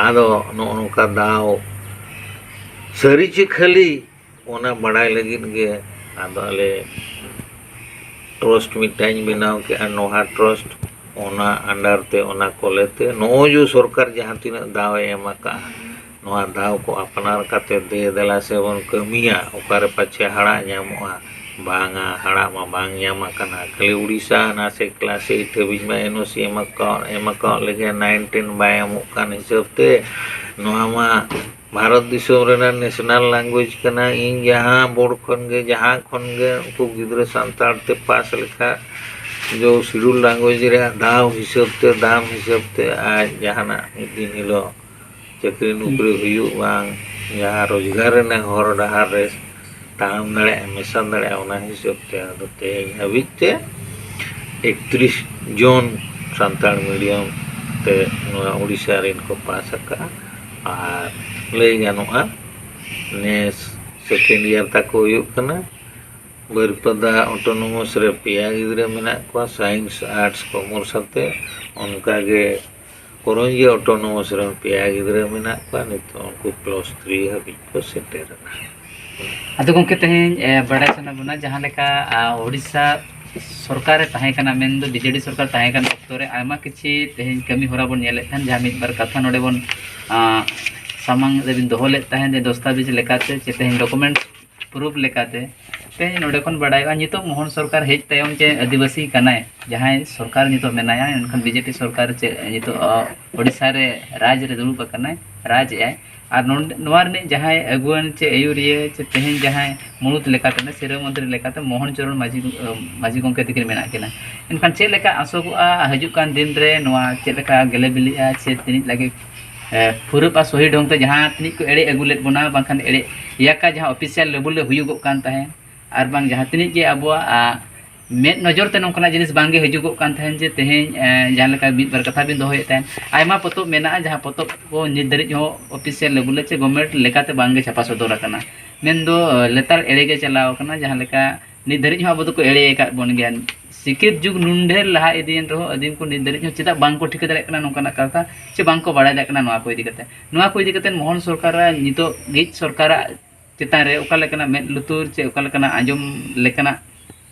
ᱟᱫᱚ ᱱᱚᱜᱼᱚ ᱱᱚᱝᱠᱟ ᱫᱟᱣ ᱥᱟᱹᱨᱤ ᱪᱮ ᱠᱷᱟᱹᱞᱤ, ᱚᱱᱟ ᱵᱟᱲᱟᱭ ᱞᱟᱹᱜᱤᱫ ᱜᱮ ᱟᱫᱚ ᱟᱞᱮ ᱴᱨᱟᱥᱴ ᱢᱤᱫᱴᱟᱝ ᱤᱧ ᱵᱮᱱᱟᱣ ᱠᱮᱜᱼᱟ, ᱱᱚᱦᱟ ᱴᱨᱟᱥᱴ᱾ ᱚᱱᱟ under ᱛᱮ, ᱚᱱᱟ ᱠᱚᱞᱮ ᱛᱮ ᱱᱚᱜᱼᱚᱭ ᱡᱮ ᱥᱚᱨᱠᱟᱨ ᱡᱟᱦᱟᱸ ᱛᱤᱱᱟᱹᱜ ᱫᱟᱣ ᱮ ᱮᱢ ᱟᱠᱟᱫᱼᱟ, ᱱᱚᱣᱟ ᱫᱟᱣ ᱠᱚ ᱟᱯᱱᱟᱨ ᱠᱟᱛᱮ ᱫᱮ ᱫᱮᱞᱟ ᱥᱮ ᱵᱚᱱ ᱠᱟᱹᱢᱤᱭᱟ, ᱚᱠᱟᱨᱮ ᱯᱟᱪᱷᱮ ᱦᱟᱲᱟᱜ ᱧᱟᱢᱚᱜᱼᱟ᱾ ᱵᱟᱝᱟ, ᱦᱟᱲᱟᱜ ᱢᱟ ᱵᱟᱝ ᱧᱟᱢ ᱟᱠᱟᱱᱟ, ᱠᱷᱟᱹᱞᱤ ᱩᱲᱤᱥᱥᱟ ᱱᱟᱥᱮ class eight ᱦᱟᱹᱵᱤᱡ ᱢᱟ NOC ᱮᱢ ᱟᱠᱟᱣᱟᱫ, ᱮᱢ ᱟᱠᱟᱣᱟᱫ ᱞᱮᱜᱮ, nine ten ᱵᱟᱭ ᱮᱢᱚᱜ ᱠᱟᱱ ᱦᱤᱥᱟᱹᱵ ᱛᱮ᱾ ᱱᱚᱣᱟ ᱢᱟ ᱵᱷᱟᱨᱚᱛ ᱫᱤᱥᱚᱢ ᱨᱮᱱᱟᱜ national language ᱠᱟᱱᱟ᱾ ᱤᱧ ᱡᱟᱦᱟᱸ board ᱠᱷᱚᱱ ᱜᱮ, ᱡᱟᱦᱟᱸ ᱠᱷᱚᱱ ᱜᱮ ᱩᱱᱠᱩ ᱜᱤᱫᱽᱨᱟᱹ ᱥᱟᱱᱛᱟᱲ ᱛᱮ ᱯᱟᱥ ᱞᱮᱠᱷᱟᱱ, ᱡᱚ schedule language ᱨᱮᱭᱟᱜ ᱫᱟᱣ ᱦᱤᱥᱟᱹᱵ ᱛᱮ, ᱫᱟᱢ ᱦᱤᱥᱟᱹᱵ ᱛᱮ, ᱟᱡ ᱡᱟᱦᱟᱱᱟᱜ ᱢᱤᱫ ᱫᱤᱱ ᱦᱤᱞᱳᱜ ᱪᱟᱹᱠᱨᱤ ᱱᱚᱠᱨᱤ ᱦᱩᱭᱩᱜ ᱵᱟᱝ, ᱡᱟᱦᱟᱸ ᱨᱳᱡᱽᱜᱟᱨ ᱨᱮᱱᱟᱜ ᱦᱚᱨ ᱰᱟᱦᱟᱨ ᱨᱮ ᱛᱟᱲᱟᱢ ᱫᱟᱲᱮᱭᱟᱜᱼᱟ, ᱢᱮᱥᱟ ᱫᱟᱲᱮᱭᱟᱜᱼᱟ, ᱚᱱᱟ ᱦᱤᱥᱟᱹᱵ ᱛᱮ ᱟᱫᱚ ᱛᱮᱦᱮᱧ ᱦᱟᱹᱵᱤᱡ ᱛᱮ ᱮᱠᱛᱨᱤᱥ ᱡᱚᱱ ᱥᱟᱱᱛᱟᱲ medium ᱛᱮ ᱱᱚᱣᱟ ᱳᱰᱤᱥᱟ ᱨᱮᱱ ᱠᱚ ᱯᱟᱥ ᱟᱠᱟᱫᱼᱟ᱾ ᱟᱨ ᱞᱟᱹᱭ ᱜᱟᱱᱚᱜᱼᱟ, ᱱᱮᱥ second year ᱛᱟᱠᱚ ᱦᱩᱭᱩᱜ ᱠᱟᱱᱟ᱾ ᱵᱟᱹᱨᱤᱯᱟᱫᱟ autonomous ᱨᱮ ᱯᱮᱭᱟ ᱜᱤᱫᱽᱨᱟᱹ ᱢᱮᱱᱟᱜ ᱠᱚᱣᱟ, science, arts, commerce ᱟᱛᱮ᱾ ᱚᱱᱠᱟᱜᱮ ᱠᱚᱨᱚᱧᱡᱤ autonomous ᱨᱮᱦᱚᱸ ᱯᱮᱭᱟ ᱜᱤᱫᱽᱨᱟᱹ ᱢᱮᱱᱟᱜ ᱠᱚᱣᱟ, ᱱᱤᱛᱚᱜ ᱩᱱᱠᱩ plus three ᱦᱟᱹᱵᱤᱡ ᱠᱚ ᱥᱮᱴᱮᱨ ᱮᱱᱟ᱾ ᱟᱫᱚ ᱜᱚᱢᱠᱮ, ᱛᱮᱦᱮᱧ, ᱮ, ᱵᱟᱰᱟᱭ ᱥᱟᱱᱟ ᱵᱚᱱᱟ, ᱡᱟᱦᱟᱸ ᱞᱮᱠᱟ, ᱟ, ᱳᱰᱤᱥᱟ ᱥᱚᱨᱠᱟᱨ ᱮ ᱛᱟᱦᱮᱸ ᱠᱟᱱᱟ, ᱢᱮᱱᱫᱚ BJD ᱥᱚᱨᱠᱟᱨ ᱛᱟᱦᱮᱸ ᱠᱟᱱ ᱚᱠᱛᱚ ᱨᱮ ᱟᱭᱢᱟ ᱠᱤᱪᱷᱤ ᱛᱮᱦᱮᱧ ᱠᱟᱹᱢᱤ ᱦᱚᱨᱟ ᱵᱚᱱ ᱧᱮᱞᱮᱫ ᱛᱟᱦᱮᱸᱫ, ᱡᱟᱦᱟᱸ ᱢᱤᱫ ᱵᱟᱨ ᱠᱟᱛᱷᱟ ᱱᱚᱰᱮ ᱵᱚᱱ, ᱟ, ᱥᱟᱢᱟᱝ ᱨᱮᱵᱤᱱ ᱫᱚᱦᱚ ᱞᱮᱫ ᱛᱟᱦᱮᱸᱫ, ᱡᱮ ᱫᱚᱥᱛᱟᱵᱤᱡᱽ ᱞᱮᱠᱟᱛᱮ ᱪᱮ ᱛᱮᱦᱮᱧ documents ᱯᱩᱨᱩᱵ ᱞᱮᱠᱟᱛᱮ ᱛᱮᱦᱮᱧ ᱱᱚᱰᱮ ᱠᱷᱚᱱ ᱵᱟᱰᱟᱭᱚᱜᱼᱟ, ᱱᱤᱛᱚᱜ ᱢᱳᱦᱚᱱ ᱥᱚᱨᱠᱟᱨ ᱦᱮᱡ ᱛᱟᱭᱚᱢ ᱪᱮ ᱟᱹᱫᱤᱵᱟᱹᱥᱤ ᱠᱟᱱᱟᱭ, ᱡᱟᱦᱟᱸᱭ ᱥᱚᱨᱠᱟᱨ ᱱᱤᱛᱚᱜ ᱢᱮᱱᱟᱭᱟ, ᱮᱱᱠᱷᱟᱱ ᱵᱤᱡᱮᱯᱤ ᱥᱚᱨᱠᱟᱨ ᱪᱮ ᱱᱤᱛᱚᱜ, ᱚ, ᱳᱰᱤᱥᱟ ᱨᱮ ᱨᱟᱡᱽ ᱨᱮ ᱫᱩᱲᱩᱵ ᱟᱠᱟᱱᱟᱭ, ᱨᱟᱡᱽ ᱮᱜᱼᱟᱭ᱾ ᱟᱨ ᱱᱚᱰᱮ, ᱱᱚᱣᱟ ᱨᱤᱱᱤᱡ ᱡᱟᱦᱟᱸᱭ ᱟᱹᱜᱩᱣᱟᱹᱱ ᱪᱮ ᱟᱹᱭᱩᱨᱤᱭᱟᱹ ᱪᱮ ᱛᱮᱦᱮᱧ ᱡᱟᱦᱟᱸᱭ ᱢᱩᱬᱩᱛ ᱞᱮᱠᱟᱛᱮ ᱥᱤᱨᱟᱹ ᱢᱚᱱᱛᱨᱤ ᱞᱮᱠᱟᱛᱮ ᱢᱳᱦᱚᱱ ᱪᱚᱨᱚᱬ ᱢᱟᱹᱡᱷᱤ, ᱢᱟᱹᱡᱷᱤ ᱜᱚᱢᱠᱮ ᱛᱤᱠᱤᱱ ᱢᱮᱱᱟᱜ ᱠᱤᱱᱟ᱾ ᱮᱱᱠᱷᱟᱱ ᱪᱮᱫ ᱞᱮᱠᱟ ᱟᱥᱚᱜᱚᱜᱼᱟ ᱦᱤᱡᱩᱜ ᱠᱟᱱ ᱫᱤᱱ ᱨᱮ ᱱᱚᱣᱟ ᱪᱮᱫ ᱞᱮᱠᱟ ᱜᱮᱞᱮ ᱵᱤᱞᱤᱜᱼᱟ, ᱪᱮ ᱛᱤᱱᱤᱡ ᱞᱟᱹᱜᱤᱫ, ᱮ, ᱯᱷᱩᱨᱟᱹᱵ ᱟᱨ ᱥᱚᱦᱤ ᱰᱷᱚᱝ ᱛᱮ ᱡᱟᱦᱟᱸ ᱛᱤᱱᱤᱡ ᱠᱚ ᱮᱲᱮ ᱟᱹᱜᱩ ᱞᱮᱫ ᱵᱚᱱᱟ, ᱵᱟᱝᱠᱷᱟᱱ ᱮᱲᱮ ᱤᱭᱟᱠᱟ ᱡᱟᱦᱟᱸ ᱚᱯᱷᱤᱥᱤᱭᱟᱞ ᱞᱮᱵᱮᱞ ᱨᱮ ᱦᱩᱭᱩᱜᱚᱜ ᱠᱟᱱ ᱛᱟᱦᱮᱸᱫ, ᱟᱨ ᱵᱟᱝ ᱡᱟᱦᱟᱸ ᱛᱤᱱᱤᱡ ᱜᱮ ᱟᱵᱚᱣᱟᱜ, ᱟ, ᱢᱮᱫ ᱱᱚᱡᱚᱨ ᱛᱮ ᱱᱚᱝᱠᱟᱱᱟᱜ ᱡᱤᱱᱤᱥ ᱵᱟᱝᱜᱮ ᱦᱤᱡᱩᱜᱚᱜ ᱠᱟᱱ ᱛᱟᱦᱮᱸᱫ ᱡᱮ ᱛᱮᱦᱮᱧ, ᱮ, ᱡᱟᱦᱟᱸ ᱞᱮᱠᱟ ᱢᱤᱫ ᱵᱟᱨ ᱠᱟᱛᱷᱟ ᱵᱤᱱ ᱫᱚᱦᱚᱭᱮᱫ ᱛᱟᱦᱮᱸᱫ, ᱟᱭᱢᱟ ᱯᱚᱛᱚᱵ ᱢᱮᱱᱟᱜᱼᱟ, ᱡᱟᱦᱟᱸ ᱯᱚᱛᱚᱵ ᱠᱚ ᱱᱤᱛ ᱫᱷᱟᱹᱨᱤᱡ ᱦᱚᱸ ᱚᱯᱷᱤᱥᱤᱭᱟᱞ ᱞᱮᱵᱮᱞ ᱨᱮ ᱪᱮ ᱜᱚᱵᱷᱢᱮᱱᱴ ᱞᱮᱠᱟᱛᱮ ᱵᱟᱝᱜᱮ ᱪᱷᱟᱯᱟ ᱥᱚᱫᱚᱨ ᱟᱠᱟᱱᱟ᱾ ᱢᱮᱱᱫᱚ, ᱮ, ᱞᱮᱛᱟᱲ ᱮᱲᱮ ᱜᱮ ᱪᱟᱞᱟᱣ ᱟᱠᱟᱱᱟ, ᱡᱟᱦᱟᱸ ᱞᱮᱠᱟ ᱱᱤᱛ ᱫᱷᱟᱹᱨᱤᱡ ᱦᱚᱸ ᱟᱵᱚ ᱫᱚᱠᱚ ᱮᱲᱮ ᱟᱠᱟᱫ ᱵᱚᱱ ᱜᱮᱭᱟ᱾ ᱥᱤᱠᱷᱤᱛ ᱡᱩᱜᱽ ᱱᱩᱱ ᱰᱷᱮᱨ ᱞᱟᱦᱟ ᱤᱫᱤᱭᱮᱱ ᱨᱮᱦᱚᱸ ᱟᱹᱫᱤᱢ ᱠᱚ ᱱᱤᱛ ᱫᱷᱟᱹᱨᱤᱡ ᱦᱚᱸ ᱪᱮᱫᱟᱜ ᱵᱟᱝ ᱠᱚ ᱴᱷᱤᱠᱟᱹ ᱫᱟᱲᱮᱭᱟᱜ ᱠᱟᱱᱟ ᱱᱚᱝᱠᱟᱱᱟᱜ ᱠᱟᱛᱷᱟ, ᱪᱮ ᱵᱟᱝ ᱠᱚ ᱵᱟᱲᱟᱭ ᱫᱟᱲᱮᱭᱟᱜ ᱠᱟᱱᱟ ᱱᱚᱣᱟ ᱠᱚ ᱤᱫᱤ ᱠᱟᱛᱮ? ᱱᱚᱣᱟ ᱠᱚ ᱤᱫᱤ ᱠᱟᱛᱮ ᱢᱳᱦᱚᱱ ᱥᱚᱨᱠᱟᱨᱟᱜ ᱱᱤᱛᱚᱜ ᱜᱮ ᱥᱚᱨᱠᱟᱨᱟᱜ ᱪᱮᱛᱟᱱ ᱨᱮ ᱚᱠᱟ ᱞᱮᱠᱟᱱᱟᱜ ᱢᱮᱫ ᱞᱩᱛᱩᱨ ᱪᱮ ᱚᱠᱟ ᱞᱮᱠᱟᱱᱟᱜ ᱟᱸᱡᱚᱢ ᱞᱮᱠᱟᱱᱟᱜ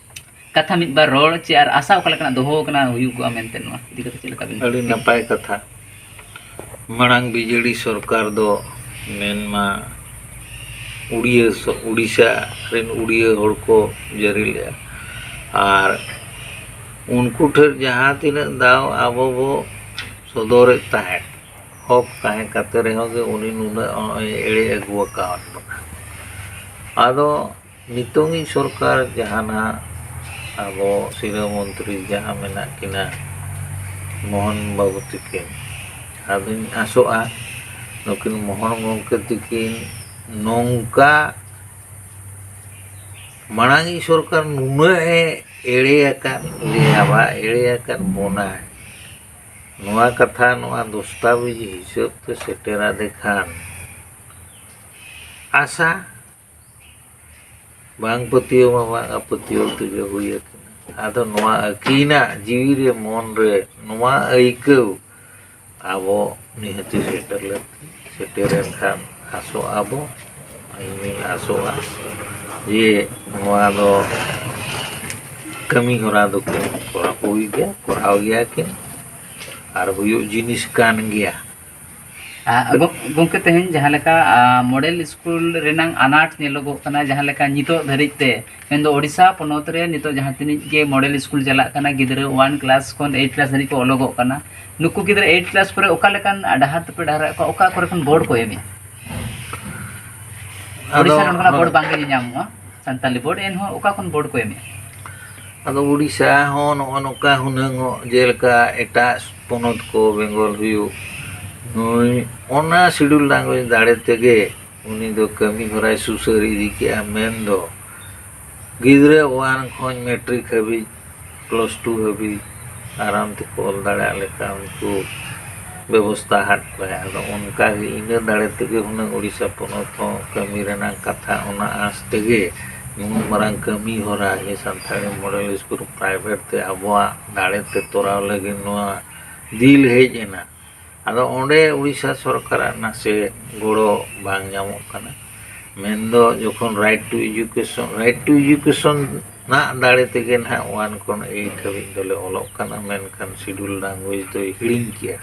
ᱠᱟᱛᱷᱟ ᱢᱤᱫ ᱵᱟᱨ ᱨᱚᱲ ᱪᱮ ᱟᱨ ᱟᱥᱟ ᱚᱠᱟ ᱞᱮᱠᱟᱱᱟᱜ ᱫᱚᱦᱚ ᱟᱠᱟᱱᱟ ᱦᱩᱭᱩᱜᱚᱜᱼᱟ ᱢᱮᱱᱛᱮ, ᱱᱚᱣᱟ ᱤᱫᱤ ᱠᱟᱛᱮ ᱪᱮᱫ ᱞᱮᱠᱟ ᱵᱤᱱ? ᱟᱹᱰᱤ ᱱᱟᱯᱟᱭ ᱠᱟᱛᱷᱟ᱾ ᱢᱟᱲᱟᱝ ᱵᱤᱡᱮᱰᱤ ᱥᱚᱨᱠᱟᱨ ᱫᱚ ᱢᱮᱱᱢᱟ ᱩᱲᱤᱭᱟᱹ ᱥᱚ-, ᱩᱲᱤᱥᱥᱟ ᱨᱮᱱ ᱩᱲᱤᱭᱟᱹ ᱦᱚᱲ ᱠᱚ ᱡᱟᱹᱨᱤ ᱞᱮᱫᱼᱟ, ᱟᱨ ᱩᱱᱠᱩ ᱴᱷᱮᱱ ᱡᱟᱦᱟᱸ ᱛᱤᱱᱟᱹᱜ ᱫᱟᱣ ᱟᱵᱚ ᱵᱚ ᱥᱚᱫᱚᱨᱮᱫ ᱛᱟᱦᱮᱸᱫ, ᱦᱚᱠ ᱛᱟᱦᱮᱸ ᱠᱟᱛᱮ ᱨᱮᱦᱚᱸ ᱜᱮ ᱩᱱᱤ ᱱᱩᱱᱟᱹᱜ ᱱᱚᱜᱼᱚᱭ ᱮᱲᱮ ᱟᱹᱜᱩ ᱟᱠᱟᱣᱟᱫ ᱵᱚᱱᱟ᱾ ᱟᱫᱚ ᱱᱤᱛᱚᱝᱤᱡ ᱥᱚᱨᱠᱟᱨ ᱡᱟᱦᱟᱸ ᱱᱟᱦᱟᱜ ᱟᱵᱚ ᱥᱤᱨᱟᱹ ᱢᱚᱱᱛᱨᱤ ᱡᱟᱦᱟᱸ ᱢᱮᱱᱟᱜ ᱠᱤᱱᱟ ᱢᱳᱦᱚᱱ ᱵᱟᱹᱵᱩ ᱛᱤᱠᱤᱱ, ᱟᱫᱚᱧ ᱟᱥᱚᱜᱼᱟ ᱱᱩᱠᱤᱱ ᱢᱳᱦᱚᱱ ᱜᱚᱢᱠᱮ ᱛᱤᱠᱤᱱ ᱱᱚᱝᱠᱟ ᱢᱟᱲᱟᱝᱤᱡ ᱥᱚᱨᱠᱟᱨ ᱱᱩᱱᱟᱹᱜ ᱮ ᱮᱲᱮ ᱟᱠᱟᱫ ᱞᱮᱭᱟ ᱵᱟ ᱮᱲᱮ ᱟᱠᱟᱫ ᱵᱚᱱᱟᱭ, ᱱᱚᱣᱟ ᱠᱟᱛᱷᱟ ᱱᱚᱣᱟ ᱫᱚᱥᱛᱟᱵᱮᱡᱽ ᱦᱤᱥᱟᱹᱵ ᱛᱮ ᱥᱮᱴᱮᱨᱟᱫᱮ ᱠᱷᱟᱱ ᱟᱥᱟ ᱵᱟᱝ ᱯᱟᱹᱛᱭᱟᱹᱣ ᱢᱟ ᱵᱟᱝ ᱟᱯᱟᱹᱛᱭᱟᱹᱣ ᱛᱮᱜᱮ ᱦᱩᱭ ᱟᱠᱟᱱᱟ᱾ ᱟᱫᱚ ᱱᱚᱣᱟ ᱟᱹᱠᱤᱱᱟᱜ ᱡᱤᱣᱤ ᱨᱮ ᱢᱚᱱ ᱨᱮ ᱱᱚᱣᱟ ᱟᱹᱭᱠᱟᱹᱣ ᱟᱵᱚ ᱱᱤᱦᱟᱹᱛᱤ ᱥᱮᱴᱮᱨ ᱞᱟᱹᱠᱛᱤ᱾ ᱥᱮᱴᱮᱨᱮᱱ ᱠᱷᱟᱱ ᱟᱥᱚᱜ ᱟᱵᱚ, ᱤᱧᱤᱧ ᱟᱥᱚᱜᱼᱟ ᱡᱮ ᱱᱚᱣᱟ ᱫᱚ ᱠᱟᱹᱢᱤ ᱦᱚᱨᱟ ᱫᱚᱠᱚ ᱠᱚᱨᱟᱣ ᱦᱩᱭ ᱜᱮᱭᱟ, ᱠᱚᱨᱟᱣ ᱜᱮᱭᱟ ᱠᱤᱱ ᱟᱨ ᱦᱩᱭᱩᱜ ᱡᱤᱱᱤᱥ ᱠᱟᱱ ᱜᱮᱭᱟ᱾ ᱟᱨ ᱜᱚ- ᱜᱚᱢᱠᱮ, ᱛᱮᱦᱮᱧ ᱡᱟᱦᱟᱸ ᱞᱮᱠᱟ ᱢᱚᱰᱮᱞ ᱥᱠᱩᱞ ᱨᱮᱱᱟᱜ ᱟᱱᱟᱴ ᱧᱮᱞᱚᱜᱚᱜ ᱠᱟᱱᱟ, ᱡᱟᱦᱟᱸ ᱞᱮᱠᱟ ᱱᱤᱛᱚᱜ ᱫᱷᱟᱹᱨᱤᱡ ᱛᱮ, ᱢᱮᱱᱫᱚ ᱳᱰᱤᱥᱟ ᱯᱚᱱᱚᱛ ᱨᱮ ᱱᱤᱛᱚᱜ ᱡᱟᱦᱟᱸ ᱛᱤᱱᱟᱹᱜ ᱜᱮ ᱢᱚᱰᱮᱞ ᱥᱠᱩᱞ ᱪᱟᱞᱟᱜ ᱠᱟᱱᱟ, ᱜᱤᱫᱽᱨᱟᱹ ᱳᱣᱟᱱ ᱠᱞᱟᱥ ᱠᱷᱚᱱ ᱮᱭᱤᱴ ᱠᱞᱟᱥ ᱫᱷᱟᱹᱨᱤᱡ ᱠᱚ ᱚᱞᱚᱜᱚᱜ ᱠᱟᱱᱟ, ᱱᱩᱠᱩ ᱜᱤᱫᱽᱨᱟᱹ ᱮᱭᱤᱴ ᱠᱞᱟᱥ ᱠᱚᱨᱮ ᱚᱠᱟ ᱞᱮᱠᱟᱱ ᱰᱟᱦᱟᱨ ᱛᱮᱯᱮ ᱰᱟᱦᱟᱨᱮᱫ ᱠᱚᱣᱟ? ᱚᱠᱟ ᱠᱚᱨᱮ ᱠᱷᱚᱱ ᱵᱳᱨᱰ ᱠᱚ ᱮᱢᱮᱜᱼᱟ? ᱳᱰᱤᱥᱟ ᱨᱮ ᱚᱱᱠᱟᱱᱟᱜ ᱵᱳᱨᱰ ᱵᱟᱝ ᱜᱮ ᱧᱮᱧᱟᱢᱚᱜᱼᱟ ᱥᱟᱱᱛᱟᱞᱤ ᱵᱳᱨᱰ, ᱮᱱᱦᱚᱸ ᱚᱠᱟ ᱠᱷᱚᱱ ᱵᱳᱨᱰ ᱠᱚ ᱮᱢᱮᱜᱼᱟ? ᱟᱫᱚ ᱳᱰᱤᱥᱟ ᱦᱚᱸ ᱱᱚᱜᱼᱚ ᱱᱚᱝᱠᱟ ᱦᱩᱱᱟᱹᱝ ᱡᱮᱞᱮᱠᱟ ᱮᱴᱟᱜ ᱯᱚᱱᱚᱛ ᱠᱚ ᱵᱮᱝᱜᱚᱞ ᱦᱩᱭᱩᱜ, ᱱᱩᱭ ᱚᱱᱟ ᱥᱤᱰᱩᱞ ᱞᱟᱝᱜᱩᱭᱮᱡᱽ ᱫᱟᱲᱮ ᱛᱮᱜᱮ ᱩᱱᱤ ᱫᱚ ᱠᱟᱹᱢᱤ ᱦᱚᱨᱟᱭ ᱥᱩᱥᱟᱹᱨ ᱤᱫᱤ ᱠᱮᱜᱼᱟ᱾ ᱢᱮᱱᱫᱚ ᱜᱤᱫᱽᱨᱟᱹ ᱳᱣᱟᱱ ᱠᱷᱚᱱ ᱢᱮᱴᱨᱤᱠ ᱦᱟᱹᱵᱤᱡ, ᱯᱞᱟᱥ ᱴᱩ ᱦᱟᱹᱵᱤᱡ ᱟᱨᱟᱢ ᱛᱮᱠᱚ ᱚᱞ ᱫᱟᱲᱮᱭᱟᱜ ᱞᱮᱠᱟ ᱩᱱᱠᱩ ᱵᱮᱵᱚᱥᱛᱷᱟ ᱟᱫ ᱠᱚᱣᱟᱭ᱾ ᱟᱫᱚ ᱚᱱᱠᱟᱜᱮ ᱤᱱᱟᱹ ᱫᱟᱲᱮ ᱛᱮᱜᱮ ᱦᱩᱱᱟᱹᱝ ᱳᱰᱤᱥᱟ ᱯᱚᱱᱚᱛ ᱦᱚᱸ ᱠᱟᱹᱢᱤ ᱨᱮᱱᱟᱜ ᱠᱟᱛᱷᱟ, ᱚᱱᱟ ᱟᱸᱥ ᱛᱮᱜᱮ ᱱᱩᱱ ᱢᱟᱨᱟᱝ ᱠᱟᱹᱢᱤ ᱦᱚᱨᱟ ᱡᱮ ᱥᱟᱱᱛᱟᱲᱤ ᱢᱚᱰᱮᱞ ᱥᱠᱩᱞ ᱯᱨᱟᱭᱵᱷᱮᱴ ᱛᱮ ᱟᱵᱚᱣᱟᱜ ᱫᱟᱲᱮ ᱛᱮ ᱛᱚᱨᱟᱣ ᱞᱟᱹᱜᱤᱫ ᱱᱚᱣᱟ ᱫᱤᱞ ᱦᱮᱡ ᱮᱱᱟ᱾ ᱟᱫᱚ ᱚᱸᱰᱮ ᱩᱲᱤᱥᱥᱟ ᱥᱚᱨᱠᱟᱨᱟᱜ ᱱᱟᱥᱮ ᱜᱚᱲᱚ ᱵᱟᱝ ᱧᱟᱢᱚᱜ ᱠᱟᱱᱟ᱾ ᱢᱮᱱᱫᱚ ᱡᱚᱠᱷᱚᱱ right to education, right to education ᱨᱮᱱᱟᱜ ᱫᱟᱲᱮ ᱛᱮᱜᱮ ᱱᱟᱦᱟᱜ ᱳᱣᱟᱱ ᱠᱷᱚᱱ ᱮᱭᱤᱴ ᱦᱟᱹᱵᱤᱡ ᱫᱚᱞᱮ ᱚᱞᱚᱜ ᱠᱟᱱᱟ, ᱢᱮᱱᱠᱷᱟᱱ ᱥᱤᱰᱩᱞ ᱞᱟᱝᱜᱩᱭᱮᱡᱽ ᱫᱚᱭ ᱦᱤᱲᱤᱧ ᱠᱮᱜᱼᱟ᱾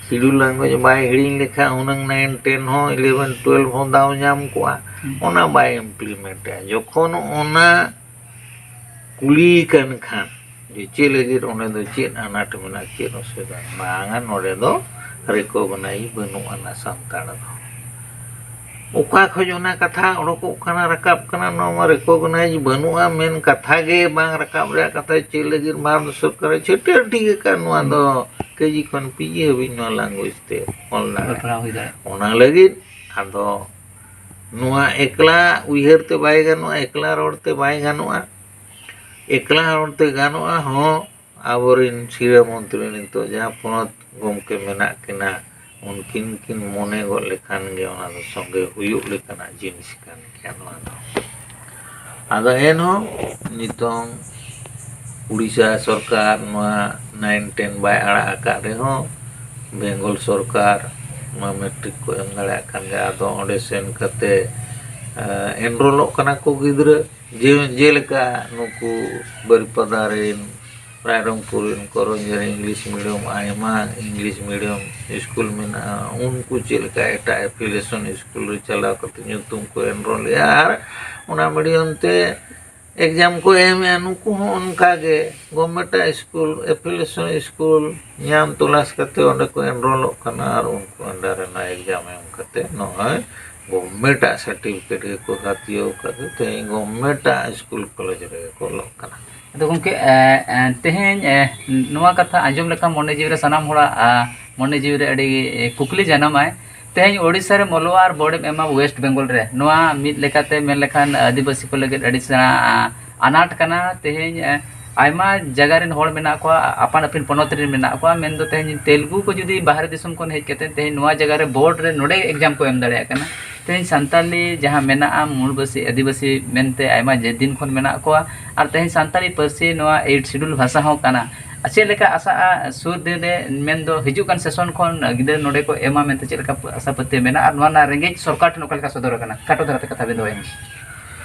ᱥᱤᱰᱩᱞ ᱞᱟᱝᱜᱩᱭᱮᱡᱽ ᱵᱟᱭ ᱦᱤᱲᱤᱧ ᱞᱮᱠᱷᱟᱱ ᱦᱩᱱᱟᱹᱝ ᱱᱟᱭᱤᱱ ᱴᱮᱱ ᱦᱚᱸ, ᱤᱞᱮᱵᱷᱮᱱ ᱴᱩᱭᱮᱞᱵᱷ ᱦᱚᱸ ᱫᱟᱣ ᱧᱟᱢ ᱠᱚᱜᱼᱟ᱾ ᱦᱩᱸ᱾ ᱚᱱᱟ ᱵᱟᱭ ᱤᱢᱯᱞᱤᱢᱮᱱᱴᱮᱜᱼᱟ᱾ ᱡᱚᱠᱷᱚᱱ ᱚᱱᱟ ᱠᱩᱞᱤ ᱠᱟᱱ ᱠᱷᱟᱱ ᱡᱮ ᱪᱮᱫ ᱞᱟᱹᱜᱤᱫ ᱚᱸᱰᱮ ᱫᱚ ᱪᱮᱫ ᱟᱱᱟᱴ ᱢᱮᱱᱟᱜᱼᱟ, ᱪᱮᱫ ᱚᱥᱩᱵᱤᱫᱷᱟ? ᱵᱟᱝᱟ, ᱱᱚᱰᱮ ᱫᱚ ᱨᱮᱠᱚᱜᱱᱟᱭᱤᱡᱽ ᱵᱟᱹᱱᱩᱜ ᱟᱱᱟ ᱥᱟᱱᱛᱟᱲ ᱫᱚ᱾ ᱚᱠᱟ ᱠᱷᱚᱡ ᱚᱱᱟ ᱠᱟᱛᱷᱟ ᱚᱰᱚᱠᱚᱜ ᱠᱟᱱᱟ, ᱨᱟᱠᱟᱵ ᱠᱟᱱᱟ? ᱱᱚᱣᱟ ᱢᱟ ᱨᱮᱠᱚᱜᱱᱟᱭᱤᱡᱽ ᱵᱟᱹᱱᱩᱜᱼᱟ ᱢᱮᱱ ᱠᱟᱛᱷᱟ ᱜᱮ ᱵᱟᱝ ᱨᱟᱠᱟᱵ ᱨᱮᱭᱟᱜ ᱠᱟᱛᱷᱟ᱾ ᱪᱮᱫ ᱞᱟᱹᱜᱤᱫ ᱵᱷᱟᱨᱚᱛ ᱥᱚᱨᱠᱟᱨᱮ ᱪᱷᱟᱹᱴᱭᱟᱹᱨ ᱴᱷᱤᱠ ᱟᱠᱟᱫ ᱱᱚᱣᱟ ᱫᱚ ᱠᱮᱡᱤ ᱠᱷᱚᱱ ᱯᱤᱡᱤ ᱦᱟᱹᱵᱤᱡ ᱱᱚᱣᱟ ᱞᱟᱝᱜᱩᱭᱮᱡᱽ ᱛᱮ ᱚᱞ ᱚᱞ ᱫᱟᱲᱮᱭᱟᱜᱼᱟ? ᱯᱟᱲᱦᱟᱣ ᱦᱩᱭ ᱫᱟᱲᱮᱭᱟᱜᱼᱟ᱾ ᱚᱱᱟ ᱞᱟᱹᱜᱤᱫ ᱟᱫᱚ ᱱᱚᱣᱟ ᱮᱠᱞᱟ ᱩᱭᱦᱟᱹᱨ ᱛᱮ ᱵᱟᱭ ᱜᱟᱱᱚᱜᱼᱟ, ᱮᱠᱞᱟ ᱨᱚᱲ ᱛᱮ ᱵᱟᱭ ᱜᱟᱱᱚᱜᱼᱟ᱾ ᱮᱠᱞᱟ ᱨᱚᱲ ᱛᱮ ᱜᱟᱱᱚᱜᱼᱟ ᱦᱚᱸ, ᱟᱵᱚᱨᱮᱱ ᱥᱤᱨᱟᱹ ᱢᱚᱱᱛᱨᱤ ᱱᱤᱛᱚᱜ ᱡᱟᱦᱟᱸ ᱯᱚᱱᱚᱛ ᱜᱚᱢᱠᱮ ᱢᱮᱱᱟᱜ ᱠᱤᱱᱟ, ᱩᱱᱠᱤᱱ ᱠᱤᱱ ᱢᱚᱱᱮ ᱜᱚᱫ ᱞᱮᱠᱷᱟᱱ ᱜᱮ ᱚᱱᱟ ᱫᱚ ᱥᱚᱸᱜᱮ ᱦᱩᱭᱩᱜ ᱞᱮᱠᱟᱱᱟᱜ ᱡᱤᱱᱤᱥ ᱠᱟᱱ ᱜᱮᱭᱟ ᱱᱚᱣᱟ ᱫᱚ᱾ ᱟᱫᱚ ᱮᱱᱦᱚᱸ ᱱᱤᱛᱚᱝ ᱩᱲᱤᱥᱥᱟ ᱥᱚᱨᱠᱟᱨ ᱱᱚᱣᱟ ᱱᱟᱭᱤᱱ ᱴᱮᱱ ᱵᱟᱭ ᱟᱲᱟᱜ ᱟᱠᱟᱫ ᱨᱮᱦᱚᱸ, ᱵᱮᱝᱜᱚᱞ ᱥᱚᱨᱠᱟᱨ ᱱᱚᱣᱟ ᱢᱮᱴᱨᱤᱠ ᱠᱚ ᱮᱢ ᱫᱟᱲᱮᱭᱟᱜ ᱠᱟᱱ ᱜᱮᱭᱟ᱾ ᱟᱫᱚ ᱚᱸᱰᱮ ᱥᱮᱱ ᱠᱟᱛᱮ, ᱮ, ᱮᱱᱨᱳᱞᱚᱜ ᱠᱟᱱᱟ ᱠᱚ ᱜᱤᱫᱽᱨᱟᱹ, ᱡᱮ, ᱡᱮᱞᱮᱠᱟ ᱱᱩᱠᱩ ᱵᱟᱹᱨᱤᱯᱟᱫᱟ ᱨᱮᱱ ᱨᱟᱭᱨᱚᱝᱯᱩᱨ ᱠᱚᱨᱚᱧᱡᱚᱨᱤ ᱤᱝᱞᱤᱥ ᱢᱤᱰᱤᱭᱟᱢ, ᱟᱭᱢᱟ ᱤᱝᱞᱤᱥ ᱢᱤᱰᱤᱭᱟᱢ ᱥᱠᱩᱞ ᱢᱮᱱᱟᱜᱼᱟ᱾ ᱩᱱᱠᱩ ᱪᱮᱫ ᱞᱮᱠᱟ ᱮᱴᱟᱜ ᱮᱯᱷᱤᱞᱤᱭᱮᱥᱚᱱ ᱥᱠᱩᱞ ᱨᱮ ᱪᱟᱞᱟᱣ ᱠᱟᱛᱮ ᱧᱩᱛᱩᱢ ᱠᱚ ᱮᱱᱨᱳᱞ ᱮᱫᱼᱟ, ᱟᱨ ᱚᱱᱟ ᱢᱤᱰᱤᱭᱟᱢ ᱛᱮ ᱮᱠᱡᱟᱢ ᱠᱚ ᱮᱢᱮᱫᱼᱟ᱾ ᱱᱩᱠᱩ ᱦᱚᱸ ᱚᱱᱠᱟ ᱜᱮ ᱜᱚᱵᱷᱢᱮᱱᱴᱟᱜ ᱥᱠᱩᱞ, ᱮᱯᱷᱤᱞᱤᱭᱮᱥᱚᱱ ᱥᱠᱩᱞ ᱧᱟᱢ ᱛᱚᱞᱟᱥ ᱠᱟᱛᱮ ᱚᱸᱰᱮ ᱠᱚ ᱮᱱᱨᱳᱞᱚᱜ ᱠᱟᱱᱟ, ᱟᱨ ᱩᱱᱠᱩ ᱟᱱᱰᱟᱨ ᱨᱮᱱᱟᱜ ᱮᱠᱡᱟᱢ ᱮᱢ ᱠᱟᱛᱮ ᱱᱚᱜᱼᱚᱭ ᱜᱚᱵᱷᱢᱮᱱᱴᱟᱜ ᱥᱟᱨᱴᱤᱯᱷᱤᱠᱮᱴ ᱜᱮᱠᱚ ᱦᱟᱛᱟᱣ ᱟᱠᱟᱫ ᱛᱮ ᱛᱮᱦᱮᱧ ᱜᱚᱵᱷᱢᱮᱱᱴᱟᱜ ᱥᱠᱩᱞ ᱠᱚᱞᱮᱡᱽ ᱨᱮᱜᱮ ᱠᱚ ᱚᱞᱚᱜ ᱠᱟᱱᱟ᱾ ᱟᱫᱚ ᱜᱚᱢᱠᱮ, ᱮ, ᱮ, ᱛᱮᱦᱮᱧ, ᱮ, ᱱᱚᱣᱟ ᱠᱟᱛᱷᱟ ᱟᱸᱡᱚᱢ ᱞᱮᱠᱷᱟᱱ ᱢᱚᱱᱮ ᱡᱤᱣᱤ ᱨᱮ ᱥᱟᱱᱟᱢ ᱦᱚᱲᱟᱜ, ᱟ, ᱢᱚᱱᱮ ᱡᱤᱣᱤ ᱨᱮ ᱟᱹᱰᱤ, ᱮ, ᱠᱩᱠᱞᱤ ᱡᱟᱱᱟᱢᱟᱭ᱾ ᱛᱮᱦᱮᱧ ᱳᱰᱤᱥᱟ ᱨᱮᱢ ᱚᱞᱚᱜᱼᱟ ᱟᱨ ᱵᱳᱨᱰ ᱮᱢ ᱮᱢᱟ ᱳᱭᱮᱥᱴ ᱵᱮᱝᱜᱚᱞ ᱨᱮ, ᱱᱚᱣᱟ ᱢᱤᱫ ᱞᱮᱠᱟᱛᱮ ᱢᱮᱱ ᱞᱮᱠᱷᱟᱱ ᱟᱹᱫᱤᱵᱟᱹᱥᱤ ᱠᱚ ᱞᱟᱹᱜᱤᱫ ᱟᱹᱰᱤ ᱥᱮᱬᱟ, ᱟ, ᱟᱱᱟᱴ ᱠᱟᱱᱟ᱾ ᱛᱮᱦᱮᱧ, ᱮ, ᱟᱭᱢᱟ ᱡᱟᱭᱜᱟ ᱨᱮᱱ ᱦᱚᱲ ᱢᱮᱱᱟᱜ ᱠᱚᱣᱟ, ᱟᱯᱟᱱ ᱟᱹᱯᱤᱱ ᱯᱚᱱᱚᱛ ᱨᱮᱱ ᱢᱮᱱᱟᱜ ᱠᱚᱣᱟ, ᱢᱮᱱᱫᱚ ᱛᱮᱦᱮᱧ ᱛᱮᱞᱮᱜᱩ ᱠᱚ ᱡᱩᱫᱤ ᱵᱟᱦᱨᱮ ᱫᱤᱥᱚᱢ ᱠᱷᱚᱱ ᱦᱮᱡ ᱠᱟᱛᱮ ᱛᱮᱦᱮᱧ ᱱᱚᱣᱟ ᱡᱟᱭᱜᱟ ᱨᱮ ᱵᱳᱨᱰ ᱨᱮ ᱱᱚᱰᱮ ᱮᱠᱡᱟᱢ ᱠᱚ ᱮᱢ ᱫᱟᱲᱮᱭᱟᱜ ᱠᱟᱱᱟ᱾ ᱛᱮᱦᱮᱧ ᱥᱟᱱᱛᱟᱞᱤ ᱡᱟᱦᱟᱸ ᱢᱮᱱᱟᱜᱼᱟ, ᱢᱩᱞᱵᱟᱹᱥᱤ ᱟᱹᱫᱤᱵᱟᱹᱥᱤ ᱢᱮᱱᱛᱮ ᱟᱭᱢᱟ ᱡᱮ ᱫᱤᱱ ᱠᱷᱚᱱ ᱢᱮᱱᱟᱜ ᱠᱚᱣᱟ, ᱟᱨ ᱛᱮᱦᱮᱧ ᱥᱟᱱᱛᱟᱲᱤ ᱯᱟᱹᱨᱥᱤ ᱱᱚᱣᱟ ᱮᱭᱤᱴ ᱥᱤᱰᱩᱞ ᱵᱷᱟᱥᱟ ᱦᱚᱸ ᱠᱟᱱᱟ᱾ ᱟᱨ ᱪᱮᱫ ᱞᱮᱠᱟ ᱟᱥᱟᱜᱼᱟ ᱥᱩᱨ ᱫᱤᱱ ᱨᱮ, ᱢᱮᱱᱫᱚ ᱦᱤᱡᱩᱜ ᱠᱟᱱ ᱥᱮᱥᱚᱱ ᱠᱷᱚᱱ ᱜᱤᱫᱽᱨᱟᱹ ᱱᱚᱰᱮ ᱠᱚ ᱮᱢᱟ ᱢᱮᱱᱛᱮ ᱪᱮᱫ ᱞᱮᱠᱟ ᱟᱥᱟ ᱯᱟᱹᱛᱭᱟᱹᱣ ᱢᱮᱱᱟᱜᱼᱟ, ᱟᱨ ᱱᱚᱣᱟ ᱨᱮᱱᱟᱜ ᱨᱮᱸᱜᱮᱡ ᱥᱚᱨᱠᱟᱨ ᱴᱷᱮᱱ ᱚᱠᱟ ᱞᱮᱠᱟ ᱥᱚᱫᱚᱨ ᱟᱠᱟᱱᱟ? ᱠᱷᱟᱴᱚ ᱫᱷᱟᱨᱟ ᱛᱮ ᱠᱟᱛᱷᱟ ᱵᱮᱱ ᱫᱚᱦᱚᱭᱟ᱾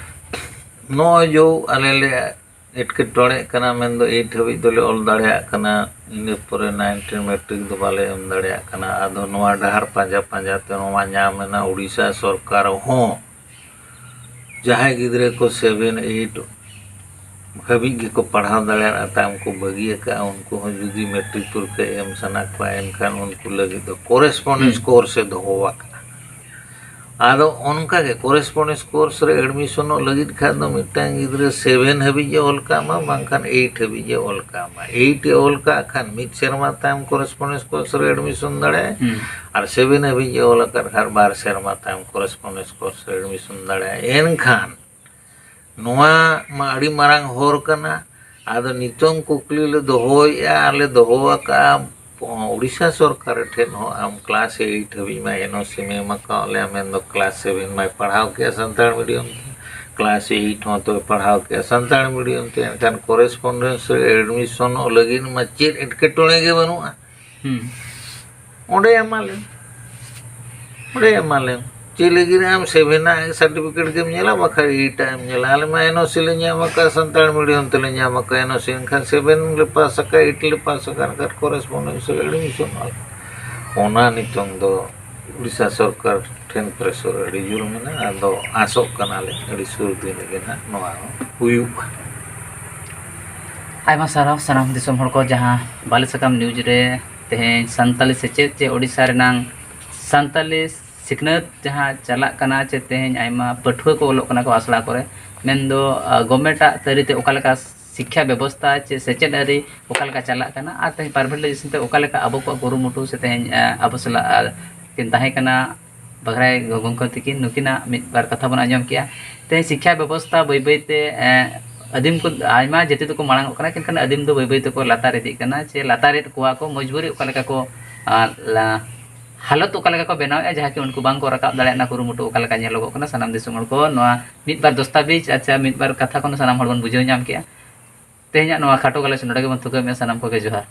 ᱱᱚᱜᱼᱚᱭ ᱡᱮ ᱟᱞᱮ ᱞᱮ ᱮᱴᱠᱮᱴᱚᱬᱮᱜ ᱠᱟᱱᱟ, ᱢᱮᱱᱫᱚ ᱮᱭᱤᱴ ᱦᱟᱹᱵᱤᱡ ᱫᱚᱞᱮ ᱚᱞ ᱫᱟᱲᱮᱭᱟᱜ ᱠᱟᱱᱟ, ᱤᱱᱟᱹ ᱯᱚᱨᱮ ᱱᱟᱭᱤᱱ ᱴᱮᱱ ᱢᱮᱴᱨᱤᱠ ᱫᱚ ᱵᱟᱞᱮ ᱮᱢ ᱫᱟᱲᱮᱭᱟᱜ ᱠᱟᱱᱟ᱾ ᱟᱫᱚ ᱱᱚᱣᱟ ᱰᱟᱦᱟᱨ ᱯᱟᱸᱡᱟ ᱯᱟᱸᱡᱟ ᱛᱮ ᱱᱚᱣᱟ ᱧᱟᱢ ᱮᱱᱟ᱾ ᱩᱲᱤᱥᱥᱟ ᱥᱚᱨᱠᱟᱨ ᱦᱚᱸ ᱡᱟᱦᱟᱸᱭ ᱜᱤᱫᱽᱨᱟᱹ ᱠᱚ ᱥᱮᱵᱷᱮᱱ ᱮᱭᱤᱴ ᱦᱟᱹᱵᱤᱡ ᱜᱮᱠᱚ ᱯᱟᱲᱦᱟᱣ ᱫᱟᱲᱮᱭᱟᱜᱼᱟ, ᱛᱟᱭᱚᱢ ᱠᱚ ᱵᱟᱹᱜᱤ ᱟᱠᱟᱫᱼᱟ, ᱩᱱᱠᱩ ᱦᱚᱸ ᱡᱩᱫᱤ ᱢᱮᱴᱨᱤᱠ ᱯᱚᱨᱤᱠᱠᱷᱟ ᱮᱢ ᱥᱟᱱᱟ ᱠᱚᱣᱟ, ᱮᱱᱠᱷᱟᱱ ᱩᱱᱠᱩ ᱞᱟᱹᱜᱤᱫ ᱫᱚ ᱠᱚᱨᱮᱥᱯᱚᱱᱰᱮᱱᱥ ᱦᱩᱸ᱾ ᱠᱳᱨᱥ ᱮ ᱫᱚᱦᱚ ᱟᱠᱟᱫᱼᱟ᱾ ᱟᱫᱚ ᱚᱱᱠᱟᱜᱮ ᱠᱚᱨᱮᱥᱯᱚᱱᱰᱮᱱᱥ ᱠᱳᱨᱥ ᱨᱮ ᱮᱰᱢᱤᱥᱚᱱᱚᱜ ᱞᱟᱹᱜᱤᱫ ᱠᱷᱟᱱ ᱫᱚ ᱢᱤᱫᱴᱟᱝ ᱜᱤᱫᱽᱨᱟᱹ ᱥᱮᱵᱷᱮᱱ ᱦᱟᱹᱵᱤᱡ ᱮ ᱚᱞ ᱠᱟᱜ ᱢᱟ, ᱵᱟᱝᱠᱷᱟᱱ ᱮᱭᱤᱴ ᱦᱟᱹᱵᱤᱡ ᱮ ᱚᱞ ᱠᱟᱜ ᱢᱟ᱾ ᱮᱭᱤᱴ ᱮ ᱚᱞ ᱠᱟᱜ ᱠᱷᱟᱱ ᱢᱤᱫ ᱥᱮᱨᱢᱟ ᱛᱟᱭᱚᱢ ᱠᱚᱨᱮᱥᱯᱚᱱᱰᱮᱱᱥ ᱠᱳᱨᱥ ᱨᱮ ᱮᱰᱢᱤᱥᱚᱱ ᱫᱟᱲᱮᱭᱟᱜᱼᱟ, ᱦᱩᱸ᱾ ᱟᱨ ᱥᱮᱵᱷᱮᱱ ᱦᱟᱹᱵᱤᱡ ᱮ ᱚᱞ ᱟᱠᱟᱫ ᱠᱷᱟᱱ ᱵᱟᱨ ᱥᱮᱨᱢᱟ ᱛᱟᱭᱚᱢ ᱠᱚᱨᱮᱥᱯᱚᱱᱰᱮᱱᱥ ᱠᱳᱨᱥ ᱨᱮ ᱮᱰᱢᱤᱥᱚᱱ ᱫᱟᱲᱮᱭᱟᱜᱼᱟ᱾ ᱮᱱᱠᱷᱟᱱ ᱱᱚᱣᱟ ᱢᱟ ᱟᱹᱰᱤ ᱢᱟᱨᱟᱝ ᱦᱚᱨ ᱠᱟᱱᱟ᱾ ᱟᱫᱚ ᱱᱤᱛᱚᱝ ᱠᱩᱠᱞᱤ ᱞᱮ ᱫᱚᱦᱚᱭᱮᱫᱼᱟ, ᱟᱨ ᱞᱮ ᱫᱚᱦᱚ ᱟᱠᱟᱫᱼᱟ, ᱩᱲᱤᱥᱥᱟ ᱥᱚᱨᱠᱟᱨ ᱴᱷᱮᱱ ᱦᱚᱸ, ᱟᱢ ᱠᱞᱟᱥ ᱮᱭᱤᱴ ᱦᱟᱹᱵᱤᱡ ᱢᱟ ᱮᱱ ᱳ ᱥᱤ ᱮᱢ ᱮᱢ ᱟᱠᱟᱫ ᱞᱮᱭᱟ, ᱢᱮᱱᱫᱚ ᱠᱞᱟᱥ ᱥᱮᱵᱷᱮᱱ ᱢᱟᱭ ᱯᱟᱲᱦᱟᱣ ᱠᱮᱜᱼᱟ ᱥᱟᱱᱛᱟᱲ ᱢᱤᱰᱤᱭᱟᱢ ᱛᱮ, ᱠᱞᱟᱥ ᱮᱭᱤᱴ ᱦᱚᱸ ᱛᱚᱭ ᱯᱟᱲᱦᱟᱣ ᱠᱮᱜᱼᱟ ᱥᱟᱱᱛᱟᱲ ᱢᱤᱰᱤᱭᱟᱢ ᱛᱮ, ᱮᱱᱠᱷᱟᱱ ᱠᱚᱨᱮᱥᱯᱚᱱᱰᱮᱱᱥ ᱨᱮ ᱮᱰᱢᱤᱥᱚᱱᱚᱜ ᱞᱟᱹᱜᱤᱫ ᱢᱟ ᱪᱮᱫ ᱮᱴᱠᱮᱴᱚᱬᱮ ᱜᱮ ᱵᱟᱹᱱᱩᱜᱼᱟ᱾ ᱦᱩᱸ᱾ ᱚᱸᱰᱮ ᱮᱢᱟᱞᱮᱢ, ᱚᱸᱰᱮ ᱮᱢᱟᱞᱮᱢ᱾ ᱪᱮᱫ ᱞᱟᱹᱜᱤᱫ ᱟᱢ ᱥᱮᱵᱷᱮᱱᱟᱜ ᱥᱟᱨᱴᱤᱯᱷᱤᱠᱮᱴ ᱜᱮᱢ ᱧᱮᱞᱟ, ᱵᱟᱠᱷᱟᱱ ᱮᱭᱤᱴᱟᱜ ᱮᱢ ᱧᱮᱞᱟ? ᱟᱞᱮ ᱢᱟ ᱮᱱ ᱳ ᱥᱤ ᱞᱮ ᱧᱟᱢ ᱟᱠᱟᱫ, ᱥᱟᱱᱛᱟᱲ ᱢᱤᱰᱤᱭᱟᱢ ᱛᱮᱞᱮ ᱧᱟᱢ ᱟᱠᱟᱫ ᱮᱱ ᱳ ᱥᱤ, ᱮᱱᱠᱷᱟᱱ ᱥᱮᱵᱷᱮᱱ ᱞᱮ ᱯᱟᱥ ᱟᱠᱟᱫ, ᱮᱭᱤᱴ ᱞᱮ ᱯᱟᱥ ᱟᱠᱟᱫ, ᱮᱱᱠᱷᱟᱱ ᱠᱚᱨᱮᱥᱯᱚᱱᱰᱮᱱᱥ ᱨᱮ ᱮᱰᱢᱤᱥᱚᱱᱚᱜᱼᱟ᱾ ᱚᱱᱟ ᱱᱤᱛᱚᱝ ᱫᱚ ᱩᱲᱤᱥᱥᱟ ᱥᱚᱨᱠᱟᱨ ᱴᱷᱮᱱ ᱯᱨᱮᱥᱚᱨ ᱟᱹᱰᱤ ᱡᱳᱨ ᱢᱮᱱᱟᱜᱼᱟ᱾ ᱟᱫᱚ ᱟᱥᱚᱜ ᱠᱟᱱᱟᱞᱮ ᱟᱹᱰᱤ ᱥᱩᱨ ᱫᱤᱱ ᱨᱮᱜᱮ ᱱᱟᱦᱟᱜ ᱱᱚᱣᱟ ᱦᱚᱸ ᱦᱩᱭᱩᱜᱼᱟ᱾ ᱟᱭᱢᱟ ᱥᱟᱨᱦᱟᱣ ᱥᱟᱱᱟᱢ ᱫᱤᱥᱚᱢ ᱦᱚᱲ ᱠᱚ, ᱡᱟᱦᱟᱸ ᱵᱟᱞᱮ ᱥᱟᱠᱟᱢ ᱱᱤᱭᱩᱡᱽ ᱨᱮ ᱛᱮᱦᱮᱧ ᱥᱟᱱᱛᱟᱞᱤ ᱥᱮᱪᱮᱫ ᱪᱮ ᱳᱰᱤᱥᱟ ᱨᱮᱱᱟᱝ ᱥᱟᱱᱛᱟᱞᱤ ᱥᱤᱠᱷᱱᱟᱹᱛ ᱡᱟᱦᱟᱸ ᱪᱟᱞᱟᱜ ᱠᱟᱱᱟ, ᱪᱮ ᱛᱮᱦᱮᱧ ᱟᱭᱢᱟ ᱯᱟᱹᱴᱷᱩᱣᱟᱹ ᱠᱚ ᱚᱞᱚᱜ ᱠᱟᱱᱟ ᱠᱚ ᱟᱥᱲᱟ ᱠᱚᱨᱮ, ᱢᱮᱱᱫᱚ ᱜᱚᱵᱷᱢᱮᱱᱴᱟᱜ ᱛᱟᱹᱨᱤ ᱛᱮ ᱚᱠᱟ ᱞᱮᱠᱟ ᱥᱤᱠᱠᱷᱟ ᱵᱮᱵᱚᱥᱛᱷᱟ ᱪᱮ ᱥᱮᱪᱮᱫ ᱟᱹᱨᱤ ᱚᱠᱟ ᱞᱮᱠᱟ ᱪᱟᱞᱟᱜ ᱠᱟᱱᱟ, ᱟᱨ ᱛᱮᱦᱮᱧ ᱯᱨᱟᱭᱵᱷᱮᱴ ᱞᱮᱡᱤᱥᱞᱮᱥᱚᱱ ᱛᱮ ᱚᱠᱟ ᱞᱮᱠᱟ ᱟᱵᱚ ᱠᱚᱣᱟᱜ ᱠᱩᱨᱩᱢᱩᱴᱩ ᱥᱮ ᱛᱮᱦᱮᱧ ᱟᱵᱚ ᱥᱟᱞᱟᱜ ᱠᱤᱱ ᱛᱟᱦᱮᱸ ᱠᱟᱱᱟ ᱵᱟᱜᱷᱨᱟᱭ ᱜᱚᱢᱠᱮ ᱛᱟᱹᱠᱤᱱ, ᱱᱩᱠᱤᱱᱟᱜ ᱢᱤᱫ ᱵᱟᱨ ᱠᱟᱛᱷᱟ ᱵᱚᱱ ᱟᱸᱡᱚᱢ ᱠᱮᱜᱼᱟ᱾ ᱛᱮᱦᱮᱧ ᱥᱤᱠᱠᱷᱟ ᱵᱮᱵᱚᱥᱛᱷᱟ ᱵᱟᱹᱭ ᱵᱟᱹᱭ ᱛᱮ ᱟᱹᱫᱤᱢ ᱠᱚ, ᱟᱭᱢᱟ ᱡᱟᱹᱛᱤ ᱫᱚᱠᱚ ᱢᱟᱲᱟᱝ ᱚᱜ ᱠᱟᱱᱟ, ᱢᱮᱱᱠᱷᱟᱱ ᱟᱹᱫᱤᱢ ᱫᱚ ᱵᱟᱹᱭ ᱵᱟᱹᱭ ᱛᱮᱠᱚ ᱞᱟᱛᱟᱨ ᱤᱫᱤᱜ ᱠᱟᱱᱟ ᱪᱮ ᱞᱟᱛᱟᱨᱮᱫ ᱠᱚᱣᱟ ᱠᱚ, ᱢᱚᱡᱽᱵᱩᱨᱤ ᱚᱠᱟ ᱞᱮᱠᱟ ᱠᱚ ᱦᱟᱞᱚᱛ ᱚᱠᱟ ᱞᱮᱠᱟ ᱠᱚ ᱵᱮᱱᱟᱣᱮᱫᱼᱟ, ᱡᱟᱦᱟᱸ ᱠᱤ ᱩᱱᱠᱩ ᱵᱟᱝ ᱠᱚ ᱨᱟᱠᱟᱵ ᱫᱟᱲᱮᱭᱟᱜ ᱨᱮᱱᱟᱜ ᱠᱩᱨᱩᱢᱩᱴᱩ ᱚᱠᱟ ᱞᱮᱠᱟ ᱧᱮᱞᱚᱜᱚᱜ ᱠᱟᱱᱟ᱾ ᱥᱟᱱᱟᱢ ᱫᱤᱥᱚᱢ ᱦᱚᱲ ᱠᱚ ᱱᱚᱣᱟ ᱢᱤᱫ ᱵᱟᱨ ᱫᱚᱥᱛᱟᱵᱤᱡᱽ, ᱟᱪᱪᱷᱟ, ᱢᱤᱫ ᱵᱟᱨ ᱠᱟᱛᱷᱟ ᱠᱷᱚᱱ ᱥᱟᱱᱟᱢ ᱦᱚᱲ ᱵᱚᱱ ᱵᱩᱡᱷᱟᱹᱣ ᱧᱟᱢ ᱠᱮᱜᱼᱟ᱾ ᱛᱮᱦᱮᱧᱟᱜ ᱱᱚᱣᱟ ᱠᱷᱟᱴᱚ ᱜᱟᱞᱚᱪ ᱱᱚᱰᱮ ᱜᱮᱵᱚᱱ ᱛᱷᱩᱠᱟᱹᱢᱮᱜᱼᱟ᱾ ᱥᱟᱱᱟᱢ ᱠᱚᱜᱮ ᱡᱚᱦᱟᱨ᱾